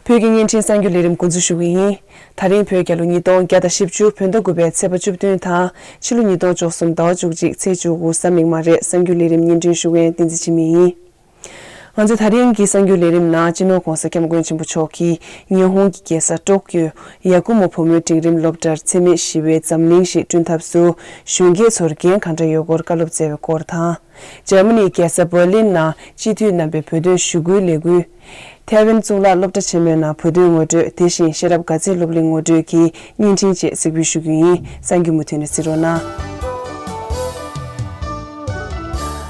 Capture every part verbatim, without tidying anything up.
བོད་ཀྱི་བརྙན་འཕྲིན་གསར་འགྱུར་ལས་རིམ་འགོ་འཛུགས་ཞུ་གི་ཡིན། ད་རིང་བོད་རྒྱལ་ལོ་ཉིས་སྟོང་བརྒྱ་དང་བཞི་བཅུ་བོད་ཟླ་དགུ་པའི་ཚེས་པ་བཅུ་བདུན་དང་ཕྱི་ལོ་ཉིས་སྟོང་བཅུ་གསུམ་ཟླ་བ་བཅུ་གཅིག་ཚེས་བཅུ་དགུ་གཟའ་མིག་དམར་རེད། གསར་འགྱུར་ལས་རིམ་སྙན་སྒྲོན་ཞུ་མཁན་བསྟན་འཛིན་འཆི་མེད་ཡིན། ང་ཚོས་ད་རིང་གི་གསར་འགྱུར་ལས་རིམ་ནང་སྤྱི་ནོར་༧གོང་ས་༧སྐྱབས་མགོན་ཆེན་པོ་མཆོག་གིས་ཉི་ཧོང་གི་རྒྱལ་ས་ཀྲོ་ཀིའོ་ཡ་ཀུ་མོ་བུ་མོའི་འབྲིང་རིམ་སློབ་གྲྭར་འཚེ་མེད་ཞི་བའི་འཛམ་གླིང་ཞིག་བསྐྲུན་ཐབས་སུ་གཞོན་སྐྱེས་ཚོར་འགན་ག་འདྲ་ཡོད་སྐོར་བཀའ་སློབ་སྩལ་བའི་སྐོར་དང་། འཇར་མ་ནིའི་རྒྱལ་ས་འབར་ལིན་ནང་སྤྱི་འཐུས་རྣམ་པའི་བོད་དོན་ཞུ་སྐུལ་ལས་འགུལ། ཐའེ་ཝན་གཙུག་ལག་སློབ་གྲྭ་ཆེན་མོའི་ནང་བོད་དོན་ངོ་སྤྲོད། དེ་བཞིན་ཤེས་རབ་དགའ་ཚལ་སློབ་གླིང་ངོ་སྤྲོད་ཀྱི་བརྙན་འཕྲིན་བཅས་གཟིགས་འབུལ་ཞུ་རྒྱུ་ཡིན། གསར་འགྱུར་མུ་མཐུད་ནས་གཟིགས་རོགས་གནང་།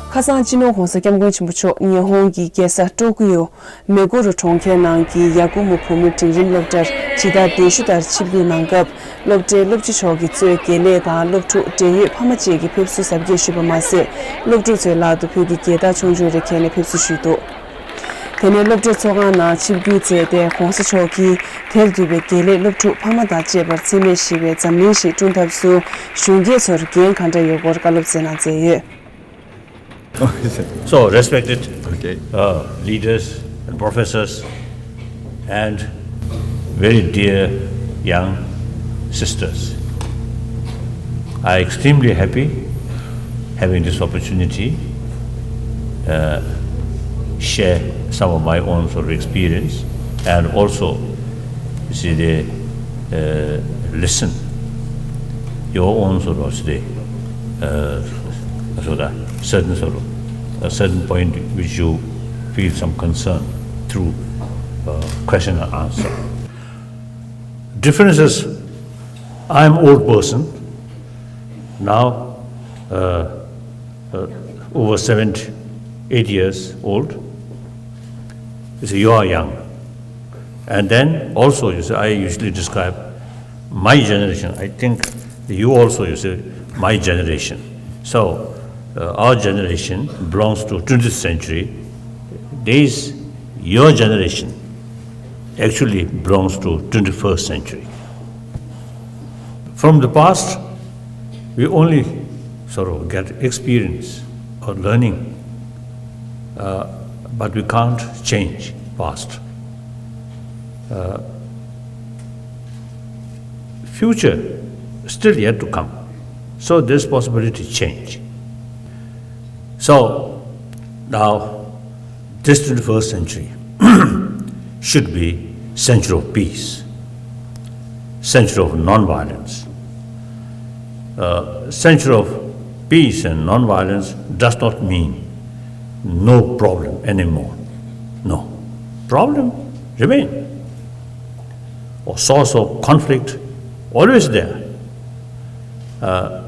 ཁ་སང་སྤྱི་ནོར་༧གོང་ས་༧སྐྱབས་མགོན་ཆེན་པོ་མཆོག་ཉི་ཧོང་གི་རྒྱལ་ས་ཀྲོ་ཀིའོ་མེ་གོ་རུ་གྲོང་ཁྱེར་ནང་གི་ཡ་ཀུ་མོ་བུ་མོའི་འབྲིང་རིམ་སློབ་གྲྭར་ཇི་ལྟར་གདན་ཞུ་ལྟར་ཆིབས་བསྒྱུར་གནང་སྐབས། སློབ་གྲྭའི་སློབ་སྤྱི་མཆོག་གིས་གཙོས་དགེ་ལས་དང་སློབ་ཕྲུག། འབྲེལ་ཡོད་ཕ་མ་བཅས་ཀྱིས་ཕེབས་བསུ་གཟབ་རྒྱས་ཞུས་པ་མ་ཟད། སློབ་ཕྲུག་ཚོའི་ལག་ཏུ་བོད་ཀྱི་རྒྱལ་དར་ཆུང་ཆུང་རེ་ཁྱེར་ནས་ཕེབས་བསུ་ཞུས་འདུག་དེ་ནས་སློབ་གྲྭའི་ཚོགས་ཁང་ནང་ཆིབས་བསྒྱུར་མཛད་དེ། ༸གོང་ས་མཆོག་གིས་དེར་འདུས་པའི་དགེ་ལས། སློབ་ཕྲུག། ཕ་མ་དང་བཅས་པར་འཚེ་མེད་ཞི་བའི་འཛམ་གླིང་ཞིག་བསྐྲུན་ཐབས་སུ་གཞོན་སྐྱེས་ཚོར་འགན་ག་འདྲ་ཡོད་སྐོར་བཀའ་སློབ་སྩལ་གནང་མཛད་ཡོད། So, respected, okay, uh, leaders and professors and very dear young sisters, I extremely happy having this opportunity, uh, share some of my own sort of experience and also, you see, the, uh, listen your own sort of, say, uh, sort of certain sort of a certain point which you feel some concern through, uh, question and answer. Difference is, I'm old person now, uh, uh, over seventy, eight years old. You see, you are young. And then also, you see, I usually describe my generation. I think you also, you see, my generation. So, uh, our generation belongs to twentieth century. This, your generation actually belongs to twenty-first century. From the past, we only sort of get experience or learning, uh, but we can't change past. Uh, future still yet to come. So there's possibility to change. So now, this twenty-first century should be century of peace, century of non-violence. Uh, century of peace and non-violence does not mean no problem anymore. No. Problem remain. Or source of conflict always there. Uh,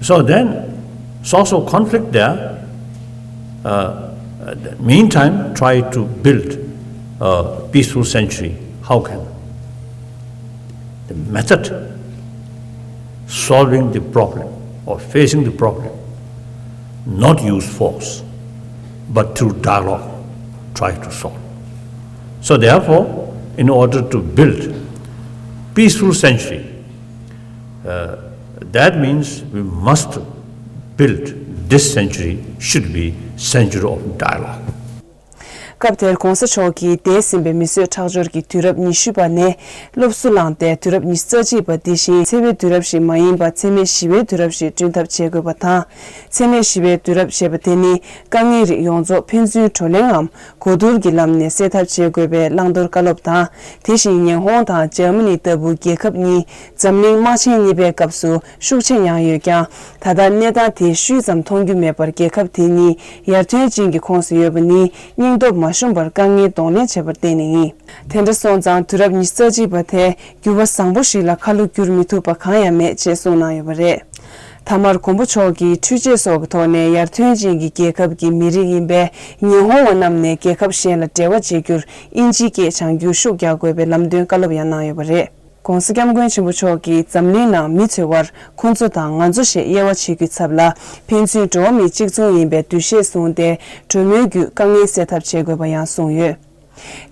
so then, source of conflict there, uh, meantime, try to build a peaceful century. How can? The method, solving the problem or facing the problem, not use force, but through dialogue, try to solve. So therefore, in order to build peaceful century, uh, that means we must build this century should be century of dialogue. སྐབས་དེར་༸གོང་ས་མཆོག་གིས་འདས་ཟིན་པའི་མི་གསོད་ཁྲག་སྦྱོར་གྱི་དུས་རབས་ཉི་ཤུ་པ་ནས་སློབ་གསོ་བླངས་ཏེ། དུས་རབས་ཉི་ཤུ་རྩ་གཅིག་པ་དེ་བཞིན་འཚེ་བའི་དུས་རབས་ཤིག་མ་ཡིན་པར་འཚེ་མེད་ཞི་བའི་དུས་རབས་ཤིག་བསྐྲུན་ཐབས་བྱེད་དགོས་པ་དང་། འཚེ་མེད་ཞི་བའི་དུས་རབས་ཞེས་པ་དེ་ནི་དཀའ་ངལ་རིགས་ཡོངས་རྫོགས་ཕན་ཚུན་བགྲོ་གླེང་ངམ་གོ་བསྡུར་གྱི་ལམ་ནས་སེལ་ཐབས་བྱེད་དགོས་པའི་བླང་དོར་བཀའ་སློབ་དང་། དེ་བཞིན་ཉི་ཧོང་དང་འཇར་མ་ནི་ལྟ་བུ་རྒྱལ་ཁབ་གཉིས་འཛམ་གླིང་དམག་ཆེན་གཉིས་པའི་སྐབས་སུ་ཤུགས་ཆེ་མྱངས་ཡོད་ཀྱང་། ད་ལྟ་གནས་སྟངས་དེ་ཤུལ་ཙམ་མཐོང་རྒྱུ་མེད་པར། རྒྱལ་ཁབ་དེ་གཉིས་ཡར་ཐོན་ཅན་གྱི་ཁོངས་སུ་ཡོད་པ་ནི་སྙིང་སྟོབས་མ་ཞུམ་པར་དཀའ་ངལ་གདོང་ལེན་བྱས་པར་བརྟེན་ནས་ཡིན། དེ་འདྲ་སོང་ཙང་། དུས་རབས་ཉི་ཤུ་རྩ་གཅིག་པ་དེ་འགྱུར་བ་བཟང་པོ་ཞིག་ལ་ཁ་ལོ་བསྒྱུར་མི་ཐུབ་པ་གང་ཡང་མེད་ཅེས་གསུངས་གནང་ཡོད་པ་རེད། མཐའ་མར་མགོན་པོ་མཆོག་གིས་འཕྲུལ་ཆས་སོགས་ཀྱི་ཐོག་ནས་ཡར་ཐོན་ཅན་གྱི་རྒྱལ་ཁབ་ཀྱི་མི་རིགས་ཡིན་པའི་ཉི་ཧོང་བ་རྣམས་ནས་རྒྱལ་ཁབ་གཞན་ལ་འབྲེལ་བ་བྱེད་རྒྱུར་ཨིན་ཇིའི་སྐད་སྦྱང་རྒྱུར་ཤུགས་རྒྱག་དགོས་པའི་ལམ་སྟོན་བཀའ་སློབ་ཡང་གནང་ཡོད་པ་རེད། ༸གོང་ས་༸སྐྱབས་མགོན་ཆེན་པོ་མཆོག་གིས་འཛམ་གླིང་ནང་མི་འཚོལ་བར་ཁོང་ཚོ་དང་ང་ཚོ་ཞེས་དབྱེ་བ་ཕྱེ་རྒྱུའི་ཚབ་ལ། ཕན་ཚུན་འགྲོ་བ་མིའི་གཅིག་མཚུངས་ཡིན་པའི་འདུ་ཤེས་བཟུང་སྟེ། གྲོས་མོལ་བརྒྱུད་དཀའ་ངལ་སེལ་ཐབས་བྱེད་དགོས་པ་ཡང་གསུངས་ཡོད།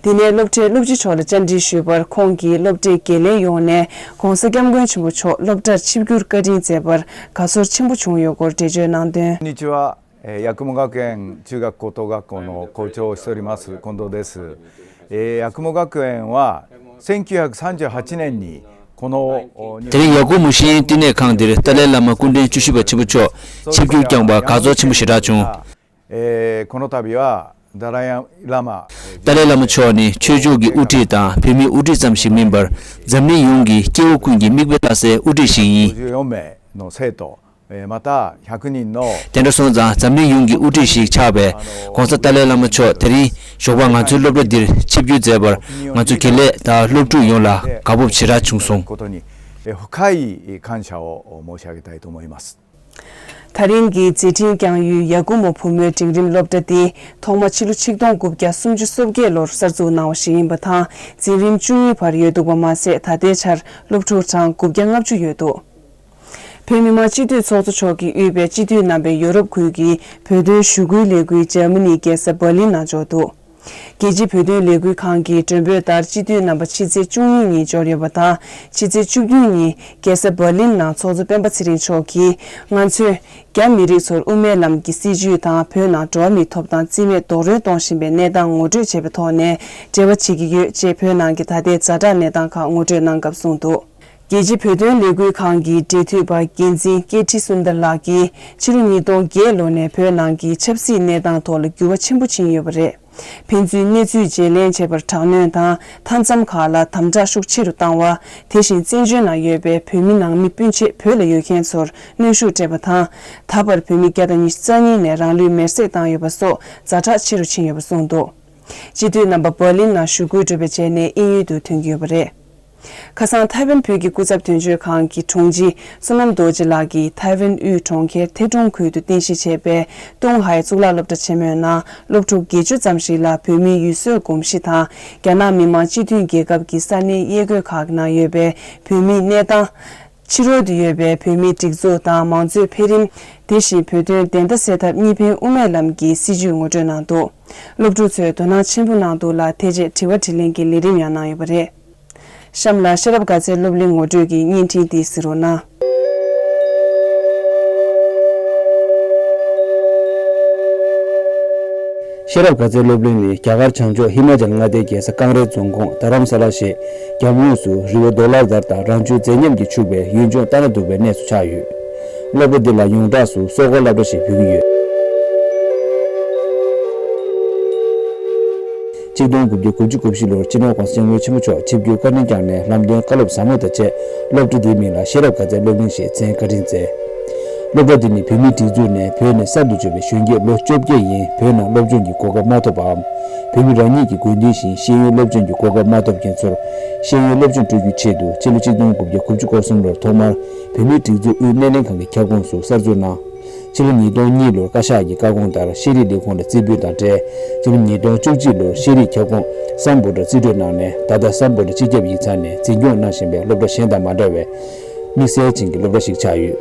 དེ་ནས་སློབ་གྲྭའི་སློབ་སྤྱི་མཆོག་ལ་བཅར་འདྲི་ཞུས་པར། ཁོང་གིས་སློབ་གྲྭའི་དགེ་ལས་ཡོངས་ནས་༸གོང་ས་༸སྐྱབས་མགོན་ཆེན་པོ་མཆོག་སློབ་གྲྭར་ཆིབས་བསྒྱུར་བཀའ་དྲིན་མཛད་པར་དགའ་ཚོར་ཆེན་པོ་བྱུང་ཡོད་སྐོར་འགྲེལ་བརྗོད་གནང་དོན། こんにちは。えー、八雲学園中学高等学校の校長をしております、近藤です。えー、八雲学園はせんきゅうひゃくさんじゅうはちねんにこの、お、དེ་རིང་八雲学院་བསྟི་གནས་ཁང་འདིར་ཏཱ་ལའི་བླ་མ་སྐུ་ཕྲེང་བཅུ་བཞི་པ་ཆེན་པོ་མཆོག་ཆིབས་བསྒྱུར་བསྐྱངས་པར་དགའ་ཚོར་ཆེན་པོ་ཞེ་དྲག་བྱུང་།えー、この度はダライラマ、ཏཱ་ལའི་བླ་མ་མཆོག་ནི་ཆོས་ཕྱོགས་ཀྱི་དབུ་ཁྲིད་དང་བོད་མིའི་དབུ་ཁྲིད་ཙམ་ཞིག་མིན་པར་འཛམ་གླིང་ཡོངས་ཀྱི་སྐྱེ་བོ་ཀུན་གྱི་མིག་དཔེ་ལྟ་སའི་དབུ་ཁྲིད་ཞིག་ཡིན།ごじゅうよん名の生徒、えー、またひゃく人の དེ་འདྲ་སོང་ཙང་འཛམ་གླིང་ཡོངས་ཀྱི་དབུ་ཁྲིད་ཞིག་ཆགས་པའི་༧གོང་ས་ཏཱ་ལའི་བླ་མ་མཆོག་དེ་རིང་ཞོགས་པ་ང་ཚོའི་སློབ་གྲྭ་འདིར་ཆིབས་བསྒྱུར་མཛད་པར་ང་ཚོ་དགེ་ལས་དང་སློབ་ཕྲུག་ཡོངས་ལ་དགའ་སྤོབས་ཞེ་དྲག་བྱུང་སོང་། ことに、えー、深い感謝を申し上げたいと思います。 ད་རིང་གི་མཛད་འཕྲིན་བསྐྱངས་ཡུལ་ཡ་ཀུ་མོ་བུ་མོའི་འབྲིང་རིམ་སློབ་གྲྭ་འདི་ཐོག་མ་ཕྱི་ལོ་ཆིག་སྟོང་དགུ་བརྒྱ་སུམ་ཅུ་སོ་བརྒྱད་ལོར་གསར་འཛུགས་གནང་བ་ཞིག་ཡིན་པ་དང་འཛིན་རིམ་བཅུ་གཉིས་བར་ཡོད་འདུག་པ་མ་ཟད་ད་ལྟའི་ཆར་སློབ་ཕྲུག་གྲངས་དགུ་བརྒྱ་ལྔ་བཅུ་ཡོད་འདུག་བོད་མི་མང་སྤྱི་འཐུས་ཚོགས་གཙོ་མཆོག་གིས་དབུས་པའི་སྤྱི་འཐུས་རྣམ་པས་ཡོ་རོབ་ཁུལ་གྱི་བོད་དོན་ཞུ་སྐུལ་ལས་འགུལ་འཇར་མ་ནིའི་རྒྱལ་ས་འབར་ལིན་ནང་འབྱོར་འདུག་རྒྱལ་སྤྱིའི་བོད་དོན་ལས་འགུལ་ཁང་གི་མགྲོན་འབོད་ལྟར་སྤྱི་འཐུས་རྣམ་པ་ཕྱི་ཚེས་བཅུ་གཉིས་ཉིན་འབྱོར་ཡོད་པ་དང་ཕྱི་ཚེས་བཅུ་བདུན་ཉིན་རྒྱལ་ས་འབར་ལིན་ནང་ཚོགས་གཙོ་སྤེན་པ་ཚེ་རིང་མཆོག་གིས་ང་ཚོས་རྒྱ་མི་རིགས་ཚོར་དབུ་མའི་ལམ་གྱི་སྲིད་བྱུས་དང་བོད་ནང་འགྲོ་བ་མིའི་ཐོབ་ཐང་རྩིས་མེད་རྡོག་རོལ་གཏོང་བཞིན་པའི་གནས་སྟངས་ངོ་སྤྲོད་བྱས་པའི་ཐོག་ནས་འབྲེལ་བ་བྱེད་ཀྱི་ཡོད་ཅེས་བོད་ནང་གི་ད་ལྟའི་ཛ་དྲག་གནས་སྟངས་ཁག་ངོ་སྤྲོད་གནང་སྐབས་གསུངས་འདུག་རྒྱལ་སྤྱིའི་བོད་དོན་ལས་འགུལ་ཁང་གི་འབྲེལ་མཐུད་པ་འགན་འཛིན་ཀེ་ཐི་སུན་དར་ལགས་ཀྱིས་ཕྱི་ལོ་ཉིས་སྟོང་བརྒྱད་ལོ་ནས་བོད་ནང་གི་ཆབ་སྲིད་གནས་སྟངས་ཐོག་ལ་འགྱུར་བ་ཆེན་པོ་ཕྱིན་ཡོད་པ་རེད། ཕན་ཚུན་གནས་ཚུལ་བརྗེ་ལེན་བྱེད་པར་དྲག་གནོན་དང་མཐའ་མཚམས་ཁག་ལ་དམ་དྲག་ཤུགས་ཆེ་རུ་བཏང་བ། དེ་བཞིན་བཙན་བྱོལ་ནང་ཡོད་པའི་བོད་མི་ནང་མི་སྤུན་མཆེད་བོད་ལ་ཡོད་མཁན་ཚོར་གནོན་ཤུགས་སྤྲད་པ་དང་། ད་བར་བོད་མི་བརྒྱ་དང་ཉི་ཤུ་རྩ་གཉིས་ནས་རང་ལུས་མེར་སྲེག་བཏང་ཡོད་པ་སོགས་ཛ་དྲག་ཆེ་རུ་ཕྱིན་ཡོད་པ་གསུངས་འདུག་སྤྱི་འཐུས་རྣམ་པ་འབར་ལིན་ནང་ཞུ་སྐུལ་གྲུབ་པའི་རྗེས་ནས་དབྱིན་ཡུལ་དུ་ཐོན་གྱི་ཡོད་པ་རེད། ཁ་སང་ཐའེ་ཝན་བོད་ཀྱི་སྐུ་ཚབ་དོན་གཅོད་ཁང་གི་དྲུང་ཆེ་བསོད་ནམས་རྡོ་རྗེ་ལགས་ཀྱིས་ཐའེ་ཝན་དབུས་གྲོང་ཁྱེར་ཐེ་ཀྲུང་ཁུལ་དུ་རྟེན་གཞི་བྱས་པའི་ཏུང་ཧའེ་གཙུག་ལག་སློབ་གྲྭ་ཆེན་མོའི་ནང་སློབ་ཕྲུག་བརྒྱད་ཅུ་ཙམ་ཞིག་ལ་བོད་མིའི་ཡུལ་སྲོལ་གོམས་གཤིས་དང་རྒྱ་ནག་མི་དམངས་སྤྱི་མཐུན་རྒྱལ་ཁབ་ཀྱི་ས་གནས་དབྱེ་བགོས་ཁག་ནང་ཡོད་པའི་བོད་མིའི་གནས་སྟངས། ཕྱི་རོལ་དུ་ཡོད་པའི་བོད་མིའི་སྒྲིག་འཛུགས་དང་མང་གཙོའི་འཕེལ་རིམ། དེ་བཞིན་བོད་དོན་བདེན་མཐའ་གསལ་ཐབས་གཉིས་ཕན་དབུ་མའི་ལམ་གྱི་སྲིད་བྱུས་ངོ་སྤྲོད་གནང་འདུག་སློབ་ཕྲུག་ཚོས་དོ་སྣང་ཆེན་པོ་གནང་འདུག་ལ་དེ་རྗེས་དྲི་བ་དྲིས་ལན་གྱི་ལས་རིམ་ཡང་གནང་ཡོད་པ་རེད། གཤམ་ལ་ཤེས་རབ་དགའ་ཚལ་སློབ་གླིང་ངོ་སྤྲོད་ཀྱི་བརྙན་འཕྲིན་འདི་གཟིགས་རོགས་གནང་། ཤེས་རབ་དགའ་ཚལ་སློབ་གླིང་ནི་རྒྱ་གར་བྱང་ཕྱོགས་ཧི་མ་ཅལ་མངའ་སྡེའི་རྒྱལ་ས་ཀང་རའི་རྫོང་ཁོངས་རྡ་རམ་ས་ལ་ཞེས་རྒྱབ་ངོས་སུ་རི་བོ་རྡོ་ལ་དར་དང་རང་བྱུང་མཛེས་ཉམས་ཀྱིས་ཕྱུག་པའི་ཡུལ་ལྗོངས་ལྟ་ན་སྡུག་པའི་གནས་སུ་ཆགས་ཡོད། སློབ་གྲྭ་འདི་ལ་ཡོངས་གྲགས་སུ་སོག་པོ་སློབ་གྲྭ་ཞེས་འབོད་ཀྱི་ཡོད། ཆིག་སྟོང་དགུ་བརྒྱ་དགུ་བཅུ་གོ་བཞི་ལོར་སྤྱི་ནོར་༧གོང་ས་༧སྐྱབས་མགོན་ཆེན་པོ་མཆོག་ཆིབས་བསྒྱུར་བཀའ་དྲིན་བསྐྱངས་ནས་ལམ་སྟོན་བཀའ་སློབ་ཟབ་མོ་དང་བཅས་སློབ་གྲྭ་འདིའི་མིང་ལ་ཤེས་རབ་དགའ་ཚལ་སློབ་གླིང་ཞེས་མཚན་བཀའ་དྲིན་སྩལ། སློབ་གྲྭ་འདི་ནི་བོད་མིའི་སྒྲིག་འཛུགས་ནས་བོད་ནས་གསར་དུ་འབྱོར་བའི་གཞོན་སྐྱེས་ལོ་བཅོ་བརྒྱད་ཡན་བོད་ནང་སློབ་སྦྱོང་གི་གོ་སྐབས་མ་ཐོབ་པའམ། བོད་མི་རང་ཉིད་ཀྱི་དགོས་འདུན་བཞིན་ཤེས་ཡོན་སློབ་སྦྱོང་གི་གོ་སྐབས་མ་ཐོབ་མཁན་ཚོར་ཤེས་ཡོན་སློབ་སྦྱོང་སྤྲོད་རྒྱུའི་ཆེད་དུ་ཕྱི་ལོ་ཆིག་སྟོང་དགུ་བརྒྱ་དགུ་བཅུ་གོ་གསུམ་ལོར་ཐོག་མར་བོད་མིའི་སྒྲིག་འཛུགས་དབུས་སྣེ་ལེན་ཁང་གི་ཁྱབ་ཁོངས་སུ་གསར་འཛུགས་གནང་། ཕྱི་ལོ་ཉིས་སྟོང་གཉིས་ལོར་བཀའ་ཤག་གི་བཀའ་དགོངས་ལྟར་ཤེས་རིག་ལས་ཁུངས་ལ་རྩིས་འབུལ་དང་འབྲེལ། ཕྱི་ལོ་ཉིས་སྟོང་བཅུ་གཅིག་ལོར་ཤེས་རིག་ཁྱབ་ཁོངས་སམ་བྷོ་ཊར་རྩིས་སྤྲོད་གནང་ནས་ད་ལྟ་སམ་བྷོ་ཊ་སྤྱི་ཁྱབ་ཡིག་ཚང་ནས་འཛིན་སྐྱོང་གནང་བཞིན་པའི་སློབ་གྲྭ་གཞན་དང་མ་འདྲ་བའི་དམིགས་བསལ་ཅན་གྱི་སློབ་གྲྭ་ཞིག་ཆགས་ཡོད།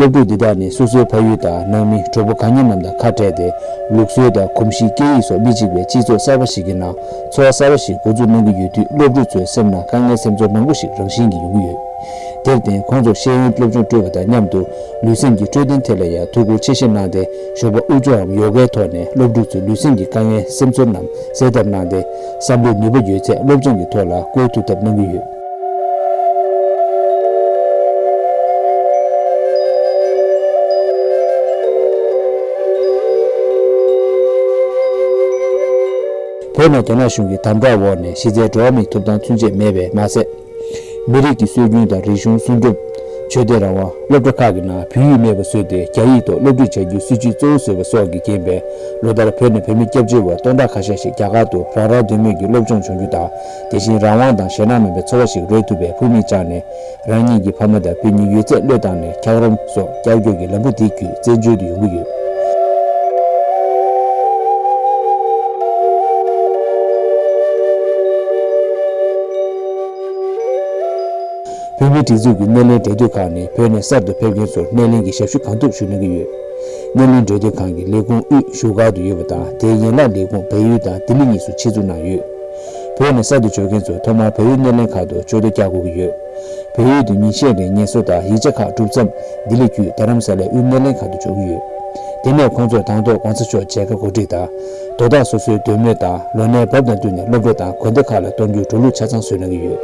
སློབ་ཕྲུག་འདི་དག་ནི་སོ་སོའི་ཕ་ཡུལ་དང་ནང་མི་གྲོགས་པོ་གང་ཉིད་རྣམས་དང་ཁ་བྲལ་ཏེ། ལུགས་སྲོལ་དང་གོམས་གཤིས་སྐད་ཡིག་སོགས་མི་གཅིག་པའི་སྤྱི་ཚོགས་གསར་པ་ཞིག་གི་ནང་འཚོ་བ་གསར་པ་ཞིག་འགོ་འཛུགས་གནང་གི་ཡོད་དུས་སློབ་ཕྲུག་ཚོའི་སེམས་ནང་དཀའ་ངལ་སེམས་ཚོར་མང་པོ་ཞིག་རང་བཞིན་གྱིས་ཡོང་གི་ཡོད། དེར་བརྟེན་ཁོང་ཚོར་ཤེས་ཡོན་སློབ་སྦྱོང་སྤྲོད་པ་དང་མཉམ་དུ་ལུས་སེམས་ཀྱི་འཕྲོད་བསྟེན་ཐད་ལ་ཡང་ཐུགས་ཁུར་ཆེ་བཞེས་གནང་སྟེ་ཞོགས་པ་དབུགས་འབྱོར་རམ་ཡོ་གའི་ཐོག་ནས་སློབ་ཕྲུག་ཚོའི་ལུས་སེམས་ཀྱི་དཀའ་ངལ་སེམས་ཚོར་རྣམས་སེལ་ཐབས་གནང་སྟེ་བསམ་བློའི་ནུས་པ་ཡོད་ཚད་སློབ་སྦྱོང་གི་ཐོག་ལ་བཀོལ་ཐུབ་ཐབས་གནང་གི་ཡོད། བོད་ནང་རྒྱ་ནག་གཞུང་གི་དམ་དྲག་འོག་ནས་གཞི་རྩའི་འགྲོ་བ་མིའི་ཐོབ་ཐང་ཚུན་ཆད་མེད་པས་མ་ཟད། མི་རིགས་ཀྱི་སྲོལ་རྒྱུན་དང་རིག་གཞུང་སྲུང་སྐྱོབ། ཆོས་དད་རང་དབང་། སློབ་གྲྭ་ཁག་གི་ནང་བོད་ཡིག་མེད་པ་བཟོས་ཏེ་རྒྱ་ཡིག་ཐོག་སློབ་ཁྲིད་བྱ་རྒྱུའི་སྲིད་བྱུས་གཙོ་བོ་བཟོས་པ་སོགས་ཀྱི་རྐྱེན་པས་ལོ་ལྟར་བོད་ནས་བོད་མི་སྐྱབས་བཅོལ་བ་སྟོང་ཕྲག་ཁ་ཤས་ཤིག་རྒྱ་གར་དུ་རང་རང་འདོད་མོས་ཀྱིས་སློབ་སྦྱོང་བྱུང་རྒྱུ་དང་། དེ་བཞིན་རང་དབང་དང་ཞེད་སྣང་མེད་པའི་འཚོ་བ་ཞིག་རོལ་ཐུབ་པའི་ཕུགས་དམིགས་བཅངས་ནས། རང་ཉིད་ཀྱི་ཕ་མ་དང་བུ་གཉིས་ཡོད་ཚད་བློས་བཏང་ནས་འཁྱགས་རོམ་སོགས་བསྐྱར་བཅོས་ཀྱི་ལམ་བུ་དེ་བརྒྱུད་བཙན་བྱོལ་དུ་ཡོང་གི་ཡོད། བོད་མིའི་སྒྲིག་འཛུགས་ཀྱི་སྣེ་ལེན་འབྲེལ་མཐུད་ཁང་ནི་བོད་ནས་གསར་དུ་ཕེབས་མཁན་ཚོར་སྣེ་ལེན་གྱི་ཞབས་ཞུ་གང་ཐུབ་ཞུ་གནང་གི་ཡོད། སྣེ་ལེན་འབྲེལ་མཐུད་ཁང་གི་ལས་ཁུངས་དབུས་བཞུགས་སྒར་དུ་ཡོད་པ་དང་དེའི་ཡན་ལག་ལས་ཁུངས་བལ་ཡུལ་དང་ལྡི་ལི་གཉིས་སུ་ཆེད་འཛུགས་གནང་ཡོད། བོད་ནས་གསར་དུ་འབྱོར་མཁན་ཚོ་ཐོག་མར་བལ་ཡུལ་སྣེ་ལེན་ཁང་དུ་ཆེད་དོ་བསྐྱར་དགོས་ཀྱི་ཡོད། བོད་ཡིག་ཏུ་ཉིན་ཤས་རིང་སྙན་སེང་དང་ཡིག་ཆ་ཁག་གྲུབ་མཚམས་ལྡི་ལི་བརྒྱུད་རྡ་རམ་ས་ལའི་དབུས་སྣེ་ལེན་ཁང་དུ་འབྱོར་གྱི་ཡོད། དེ་ནས་ཁོང་ཚོར་དང་ཐོག་གོང་ས་མཆོག་མཇལ་ཁ་གོ་སྒྲིག་དང་། དོ་བདག་སོ་སོའི་འདོད་མོས་དང་ལོ་ནའི་བབ་དང་བསྟུན་ནས་སློབ་གྲྭ་དང་དགོན་སྡེ་ཁག་ལ་གཏོང་རྒྱུའི་འགྲོ་ལུགས་ཆ་ཚང་བཟོས་གནང་གི་ཡོད།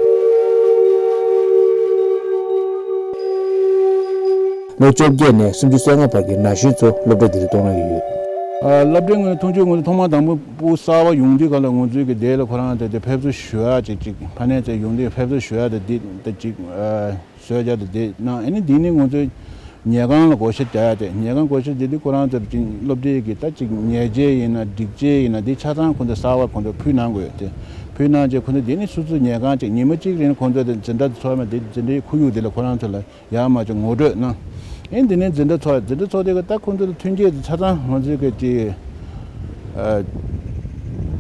ལོ་བཅོ་བརྒྱད་ནས་སུམ་ཅུ་སོ་ལྔ་བར་གྱི་ན་གཞོན་ཚོ་སློབ་གྲྭ་འདིར་གཏོང་གནང་གི་ཡོད། ཨ། སློབ་གྲྭའི་ངོས་ནས་མཐོང་ཆོས་ངོས་ནས་ཐོག་མ་དང་པོ་སྤུ་གསར་པ་ཡོང་དུས་ག་ལ་ང་ཚོའི་གི་དེ་ལ་ཁོ་རང་དེ་དེ་ཕེབས་བསུ་ཞུ་ཡ་ཅིག་ཅིག་ཕ་ནས་ཚེ་ཡོང་དུས་ཕེབས་བསུ་ཞུ་ཡ་དེ་དེ་དེ་ཅིག་ཨ། བཟོས་བྱ་དེ་དེ་གནང་། ཨ་ནི་འདི་ནི་ང་ཚོའི་ཉལ་ཁང་ལ་བགོ་བཤའ་རྒྱག་ཡ་དེ། ཉལ་ཁང་བགོ་བཤའ་རྒྱག་དུས་ཁོ་རང་ཚོར་ཅིག་སློབ་གྲྭའི་གི་ད་ཅིག་ཉལ་ཆས་ཡིན་ན་སྒྲིག་ཆས་ཡིན་ན་དེ་ཆ་ཚང་ཁོ་ཚོ་གསར་པ་ཁོ་ཚོར་ཕུལ་གནང་དགོས་ཏེ། ཕུལ་གནང་རྗེས་ཁོ་ཚོ་དེ་ནི་སོ་སོའི་ཉལ་ཁང་ཅིག་ཉི་མ་གཅིག་རིང་ཁོ་ཚོ་དེ་འཛིན་གྲྭ་དེ་ཚོགས་མ་དེ་འཛིན་གྲྭའི་ཁོར་ཡུག་དེ་ལ་ཁོ་རང་ཚོ་ལ་ཡར་མར་ཅིག་ངོ་སྤྲོད་གནང་། ཨེ་འདི་ནས་འཛིན་གྲྭ་ཚོགས། འཛིན་གྲྭ་ཚོགས་དེ་ག་ད་ཁོང་ཚོ་ལ་མཐུན་རྐྱེན་དེ་ཆ་ཚང་ང་ཚོས་གི་ཅིག་ཨ།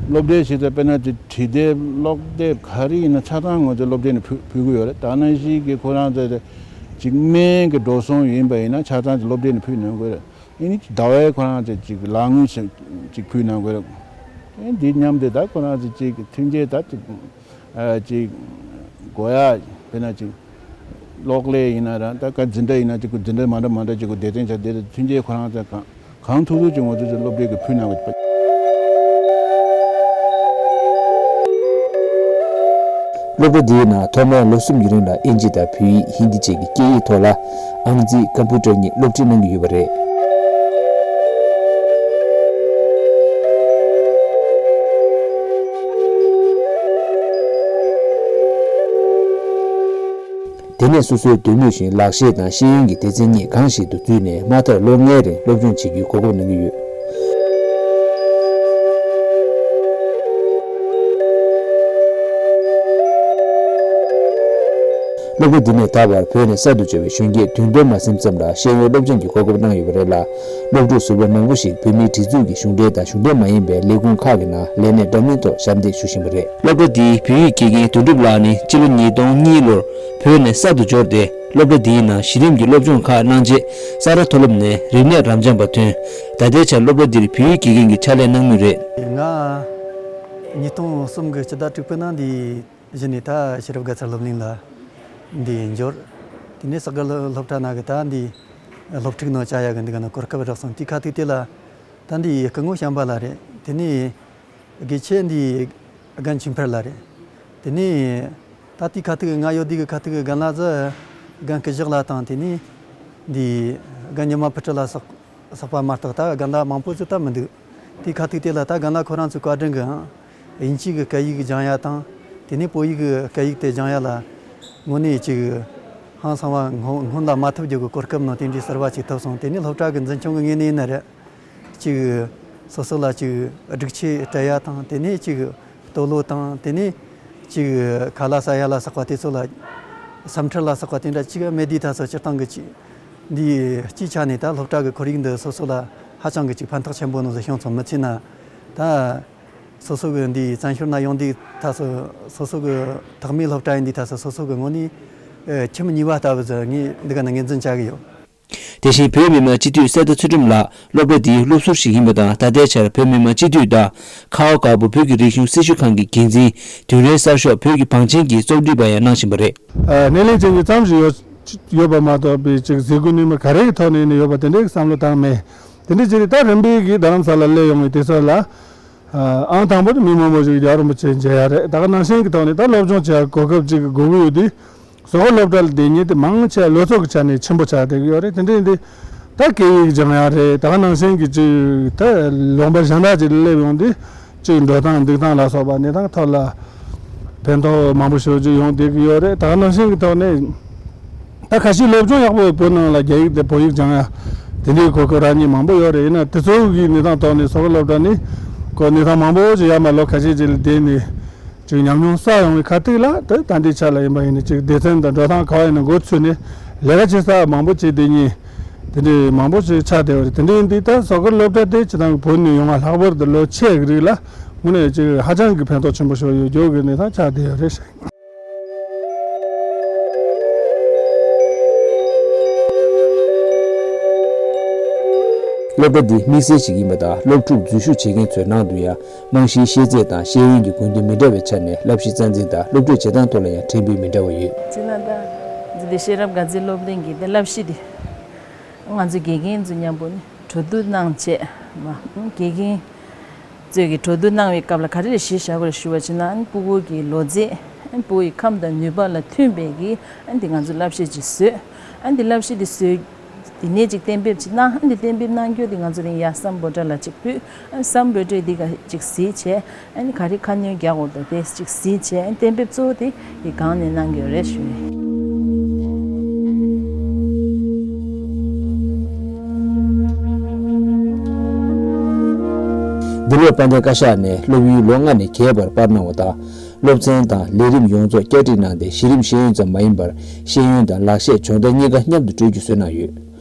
སློབ་གྲྭའི་ཆེད་དུ་དཔེར་ན་ཅིག་བྲིས་དེབ་ཀློག་དེབ་ག་རེ་ཡིན་ན་ཆ་ཚང་ང་ཚོས་སློབ་གྲྭ་ནས་ཕུལ་ཕུལ་གི་ཡོད་རེད། ད་ག་ནང་བཞིན་གི་ཁོ་རང་ཚོ་ཅིག་སྨན་གི་འགྲོ་སོང་ཡིན་པ་ཡིན་ན་ཆ་ཚང་ཅིག་སློབ་གྲྭ་ནས་ཕུལ་གནང་དགོས་རེད། ཨེ་ནི་ཟླ་བའི་ཁོ་རང་ཚོ་ཅིག་ལག་དངུལ་ཞིག་ཅིག་ཕུལ་གནང་དགོས་རེད། ཨེ་འདི་མཉམ་དུ་ད་ཁོ་རང་ཚོ་ཅིག་མཐུན་རྐྱེན་ད་ཅིག་ཨ། ཅིག་དགོས་ཡ། དཔེར་ན་ཅིག་གློག་ཀླད་ཡིན་ན་ར། ད་ག་འཛིན་གྲྭ་ཡིན་ན་ཅིག་གུ་འཛིན་གྲྭ་མ་འདྲ་མ་འདྲ་ཅིག་གུ་སྡེ་ཚན་ཆ་དེ་ལ་མཐུན་རྐྱེན་ཁོ་རང་ཚོ་གང་གང་ཐུབ་ཐུབ་ཅིག་ང་ཚོ་ཚོ་སློབ་གྲྭའི་གི་ཕུལ་གནང་བ། སློབ་གྲྭ་འདིའི་ནང་ཐོག་མར་ལོ་གསུམ་གྱི་རིང་ལ་ཨིན་ཇི་དང་བོད་ཡིག་ཧིན་དི་བཅས་ཀྱི་སྐད་ཡིག་ཐོག་ལ་ཨང་རྩིས་ཀམ་པུ་ཊར་གཉིས་སློབ་ཁྲིད་གནང་གི་ཡོད་པ་རེད། དེ་ནས་སོ་སོའི་འདོད་མོས་བཞིན་ལག་ཤེས་དང་ཤེས་ཡོན་གྱི་སྡེ་ཚན་གཉིས་གང་ཞིག་ཏུ་འཛུལ་ནས་མ་མཐར་ལོ་ལྔའི་རིང་སློབ་སྦྱོང་བྱེད་རྒྱུའི་གོ་སྐབས་གནང་གི་ཡོད། སློབ་གྲྭ་འདི་ནས་ད་བར་བོད་ནས་གསར་དུ་འབྱོར་བའི་གཞོན་སྐྱེས་བདུན་སྟོང་མ་ཟིན་ཙམ་ལ་ཤེས་ཡོན་སློབ་སྦྱོང་གི་གོ་སྐབས་གནང་ཡོད་པ་རེད་ལ། སློབ་ཕྲུག་ཟུར་པ་མང་པོ་ཞིག་བོད་མིའི་སྒྲིག་འཛུགས་ཀྱི་གཞུང་འབྲེལ་དང་གཞུང་འབྲེལ་མ་ཡིན་པའི་ལས་ཁུངས་ཁག་གི་ནང་ལས་གནས་འདྲ་མིན་ཐོག་ཞབས་འདེགས་ཞུ་བཞིན་པ་རེད། སློབ་གྲྭ་འདིའི་བོད་ཡིག་དགེ་རྒན་དོན་གྲུབ་ལགས་ནི་སྤྱི་ལོ་ཉིས་སྟོང་གཉིས་ལོར་བོད་ནས་གསར་དུ་འབྱོར་ཏེ། སློབ་གྲྭ་འདིའི་ནང་གཞི་རིམ་གྱི་སློབ་སྦྱོང་ཁག་གནང་རྗེས། ས་རཱ་མཐོ་སློབ་ནས་རིག་གནས་རབ་འབྱམས་པ་ཐོན། ད་ལྟའི་ཆར་སློབ་གྲྭ་འདིར་བོད་ཡིག་དགེ་རྒན་གྱི་ཕྱག་ལས་གནང་མུས་རེད། ང་ཉིས་སྟོང་གསུམ་གྱི་སྤྱི་ཟླ་དྲུག་པའི་ནང་འདི་གཞི་ནས་ད་ཤེས་རབ་དགའ་ཚལ་སློབ་གླིང་ལ་འདི་འབྱོར། དེ་ནས་ས་དགའ་སློབ་གྲྭ་ནང་གི་ད་འདི་སློབ་ཕྲུག་ནང་བཅར་ཡག་གི་འདི་ག་ན་གོ་སྐབས་རག་སོང་། དེ་ཁ་ཐུག་དེ་ལ་ད་འདི་སྐུ་ངོ་བྱམས་པ་ལགས་རེད། དེ་ནས་དགེ་ཆེ་འདི་རྒན་ཆོས་འཕེལ་ལགས་རེད། དེ་ནས་ད་ལྟའི་ཁ་ཐུག་ང་ཡོད་དུས་ཀྱི་ཁ་ཐུག་རྒན་ལགས་ཚོ་རྒན་སྐུ་ཞབས་ལགས་དང་། དེ་ནས་འདི་རྒན་ཉི་མ་ཕུར་ཁྲོད་ལ་སོགས་སོགས་པ་མ་གཏོགས་ད་རྒན་ལགས་མང་པོ་ཅིག་ད་མི་འདུག། དེའི་ཁ་ཐུག་དེ་ལ་ད་རྒན་ལགས་ཁོ་རང་ཚོའི་བཀའ་དྲིན་གྱིས་དབྱིན་ཇི་གི་སྐད་ཡིག་སྦྱང་ཡ་དང་། དེ་ནས་བོད་ཡིག་གི་སྐད་ཡིག་དེ་སྦྱང་ཡ་ལ་དངོས་གནས་ཅིག་ཧང་སང་བ་སྔོན་སྔོན་ལ་མ་ཐོབ་རྒྱུ་གི་གོ་སྐབས་ནང་དེ་འདྲའི་གསར་བ་ཅིག་ཐོབ་སོང་། དེ་ནས་སློབ་གྲྭ་གི་འཛིན་སྐྱོང་གི་ངོས་ནས་ཡིན་ན་རེད། ཅིག་སོ་སོ་ལ་ཅིག་སྒྲིག་ཆས་སྤྲད་ཡ་དང་། དེ་ནས་ཅིག་ལྟོ་ལོ་དང་། དེ་ནས་ཅིག་ཁ་ལག་ཟ་ཡ་ལ་སོགས་པ་དེ་ཚོ་ལ་སེམས་ཁྲལ་ལ་སོགས་པ་དེ་འདྲ་ཅིག་མེད་དུས་ད་སོ་སྤྱིར་བཏང་གི་ཅིག་འདི་སྤྱིའི་ཆ་ནས་ད་སློབ་གྲྭ་གི་ཁོར་ཡུག་འདི་སོ་སོ་ལ་ཧ་ཅང་གི་ཅིག་ཕན་ཐོགས་ཆེན་པོ་གནང་ཟིག་བྱུང་སོང་། མི་ཚེ་ན་ད་སོ་སོ་གི་འདི་བཙན་བྱོལ་ན་ཡོང་དུས་ད་སོ་སོ་སོ་གི་ཐོག་མའི་སློབ་གྲྭ་ཡིན་དུས་ད་སོ་སོ་སོ་གི་ངོས་ནས་ཨེ་ཁྱིམ་གཉིས་པ་ལྟ་བུ་ཟིག་ངས་འདི་ག་ནས་ངོས་འཛིན་བྱ་གི་ཡོད། དེ་བཞིན་བོད་མི་མང་སྤྱི་འཐུས་གསེར་རྟ་ཚུལ་ཁྲིམས་ལགས་སློབ་གྲྭ་འདིའི་སློབ་ཟུར་ཞིག་ཡིན་པ་དང་། ད་ལྟའི་ཆར་བོད་མི་མང་སྤྱི་འཐུས་དང་ཁ་བ་དཀར་པོ་བོད་ཀྱི་རིག་གཞུང་སྲི་ཞུ་ཁང་གི་འགན་འཛིན། དུས་རིང་གསར་ཤོག་བོད་ཀྱི་བང་ཆེན་གྱི་གཙོ་སྒྲིག་པ་ཡང་གནང་བཞིན་པ་རེད། ཨ། སྣེ་ལེན་བྱེད་མཁན་ཙམ་ཞིག་ཡོད་ཡོད་པ་མ་གཏོགས་པའི་ཅིག་ཟས་གོ་ནི་མི་ག་རེ་གི་ཐོག་ནས་ནི་ཡོད་པ་དེ་འདྲའི་བསམ་བློ་བཏང་མེད། དེ་འདྲའི་ཅིག་རེད། ད་རིམ་པས་ཀྱི་རྡ་རམ་ས་ལ་སླེབས་ཡོང་བའི་དུས་ཚོད་ལ། ཨང་དང་པོ་དེ་མི་མང་པོ་ཞིག་རྒྱལ་བ་རིན་པོ་ཆེ་མཇལ་ཡ་རེད། ད་ག་ནང་བཞིན་གྱི་ཐོག་ནས་ད་སློབ་སྦྱོང་བྱེད་ཡ་གོ་སྐབས་ཅིག་དགོས་ཀྱི་ཡོད་དུས། སོག་པོ་སློབ་གྲྭ་ལ་བསྡད་མཁན་དེ་མང་ཆེ་བ་ལོ་ཚོད་ཀྱི་ཆ་ནས་ཆེན་པོ་ཆགས་བསྡད་ཀྱི་ཡོད་རེད། དེ་འདྲ་ཡིན་དུས་ད་སྐད་ཡིག་སྦྱང་ཡ་རེད། ད་ག་ནང་བཞིན་གྱི་ཅིག་ད་ལུང་པ་གཞན་དག་ཅིག་ལ་སླེབས་ཡོང་དུས་ཅིག་འགྲོ་སྟངས་འདུག་སྟངས་ལ་སོགས་པ་གནས་སྟངས་ཐོག་ལ་ཕན་ཐོགས་མང་པོ་ཞེ་པོ་ཅིག་ཡོང་བསྡད་ཀྱི་ཡོད་རེད། ད་ག་ནང་བཞིན་གྱི་ཐོག་ནས། ད་ཁ་ཤས་སློབ་སྦྱོང་ཡག་པོ་བོད་ནང་ལ་རྒྱ་ཡིག་དེ་བོད་ཡིག་སྦྱང་ཡ་དེ་འདྲའི་གོ་སྐབས་རག་མཁན་མང་པོ་ཡོད་རེད། ཡིན་ན་དེ་ཚོ་གི་གནས་སྟངས་ཐོག་ནས་སོག་པོ་སློབ་གྲྭ་ནས་ཁོ་གནས་སྟངས་མང་པོ་ཅིག་ཡར་མར་ལོ་ཁ་ཤས་ཅིག་ལ་བསྡད་ནས་ཅིག་ཉམས་མྱོང་བསགས་ཡོང་བའི་ཁ་ཐུག་ལ། དེ་ད་ལྟའི་ཆ་ལ་ཡིན་པ་ཡིན་ན་ཅིག་སྡེ་ཚན་དང་འགྲོ་སྟངས་ག་བ་ཡིན་ན་མགོ་ཚོས་ནས་ལས་ཀ་བྱེད་ས་མང་པོ་བྱེད་བསྡད་མཁན་དེ་འདྲའི་མང་པོ་ཅིག་ཆགས་བསྡད་ཡོད་རེད། དེ་འདྲ་ཡིན་དུས་ད་སོག་པོ་སློབ་གྲྭ་དེ་སྤྱིར་བཏང་གི་བོད་ནས་ཡོང་བ་ལྷག་པར་དུ་ལོ་ཆེ་གི་རིགས་ལ་དངོས་གནས་ཅིག་ཧ་ཅང་གི་ཕན་ཐོགས་ཆེན་པོ་ཞིག་ཡོད་རྒྱུ་གི་གནས་སྟངས་ཆགས་བསྡད་ཡོད་རེད། སློབ་གྲྭ་འདི་དམིགས་བསལ་ཞིག་ཡིན་པ་དང་། སློབ་ཕྲུག་འཛུལ་ཞུགས་བྱེད་མཁན་ཚོའི་ནང་དུ་ཡང་རྨང་གཞིའི་ཤེས་ཚད་དང་ཤེས་ཡོན་གྱི་དགོས་འདུན་མི་འདྲ་བའི་ཆ་ནས་བསླབ་གཞི་རྩ་འཛིན་དང་སློབ་ཁྲིད་བྱེད་སྟངས་ཐོག་ལ་ཡང་ཕྲན་བུ་མི་འདྲ་བ་ཡོད། དེས་ན་ད་ འདི་ཤེས་རབ་དགའ་ཚལ་སློབ་གླིང་གི་དེ་བསླབ་གཞི་དེ་ང་ཚོ་དགེ་རྒན་ཚོ་མཉམ་པོ་ནི་གྲོས་བསྡུར་གནང་བྱས་མ་དགེ་རྒན་ཚོས་ཀྱི་གྲོས་བསྡུར་གནང་བའི་སྐབས་ལ་ག་རེ་རེ་གཞི་བཞག་དགོས་རེད་ཞུ་བ་ཕྱིན་ན་ཨ་ནི་སྤུ་གུ་གི་ལོ་ཚད་ཨ་ནི་སྤུ་གུ་ཡི་ཁམས་དང་ནུས་པ་ལ་མཐུན་པའི་གི་ཨ་ནི་དེ་ང་ཚོ་བསླབ་གཞི་ཅིག་བཟོས། ཨ་ནི་དེ་བསླབ་གཞི་དེ་བཟོས་དེ་ནས་ཅིག་གཏན་འབེབས་ཅིག་གནང་ཨ་ནི་དེ་གཏན་འབེབས་གནང་རྒྱུ་དེ་ང་ཚོ་རིང་ཡ་སམ་བྷོ་ཊ་ལ་ཅིག་ཕུལ། ཨ་ནི་སམ་བྷོ་ཊས་འདི་ག་ཅིག་གཟིགས་བྱས་ཨ་ནི་ག་རེ་ཁ་སྣོན་རྒྱག་དགོས་འདུག་དེ་ཅིག་གཟིགས་བྱས་ཨ་ནི་གཏན་འབེབས་གཙོ་བོ་དེ་དེ་སྒང་ནས་གནང་གི་ཡོད་རེད་ཞུ་ཡིན། འདི་ལོ་དཔལ་ལྡན་བཀའ་ཤག་ནས་སློབ་ཡུན་ལོ་ལྔ་ནས་བརྒལ་བར་སྤར་གནང་བ་དང་། སློབ་ཚན་དང་ལས་རིམ་ཡོངས་རྫོགས་བསྐྱར་སྒྲིག་གནང་སྟེ་གཞི་རིམ་ཤེས་ཡོན་ཙམ་མ་ཡིན་པར་ཤེས་ཡོན་དང་ལག་ཤེས་སྦྱོང་བརྡར་གཉིས་ཀ་མཉམ་དུ་སྤྲོད་རྒྱུ་བཟོས་གནང་ཡོད།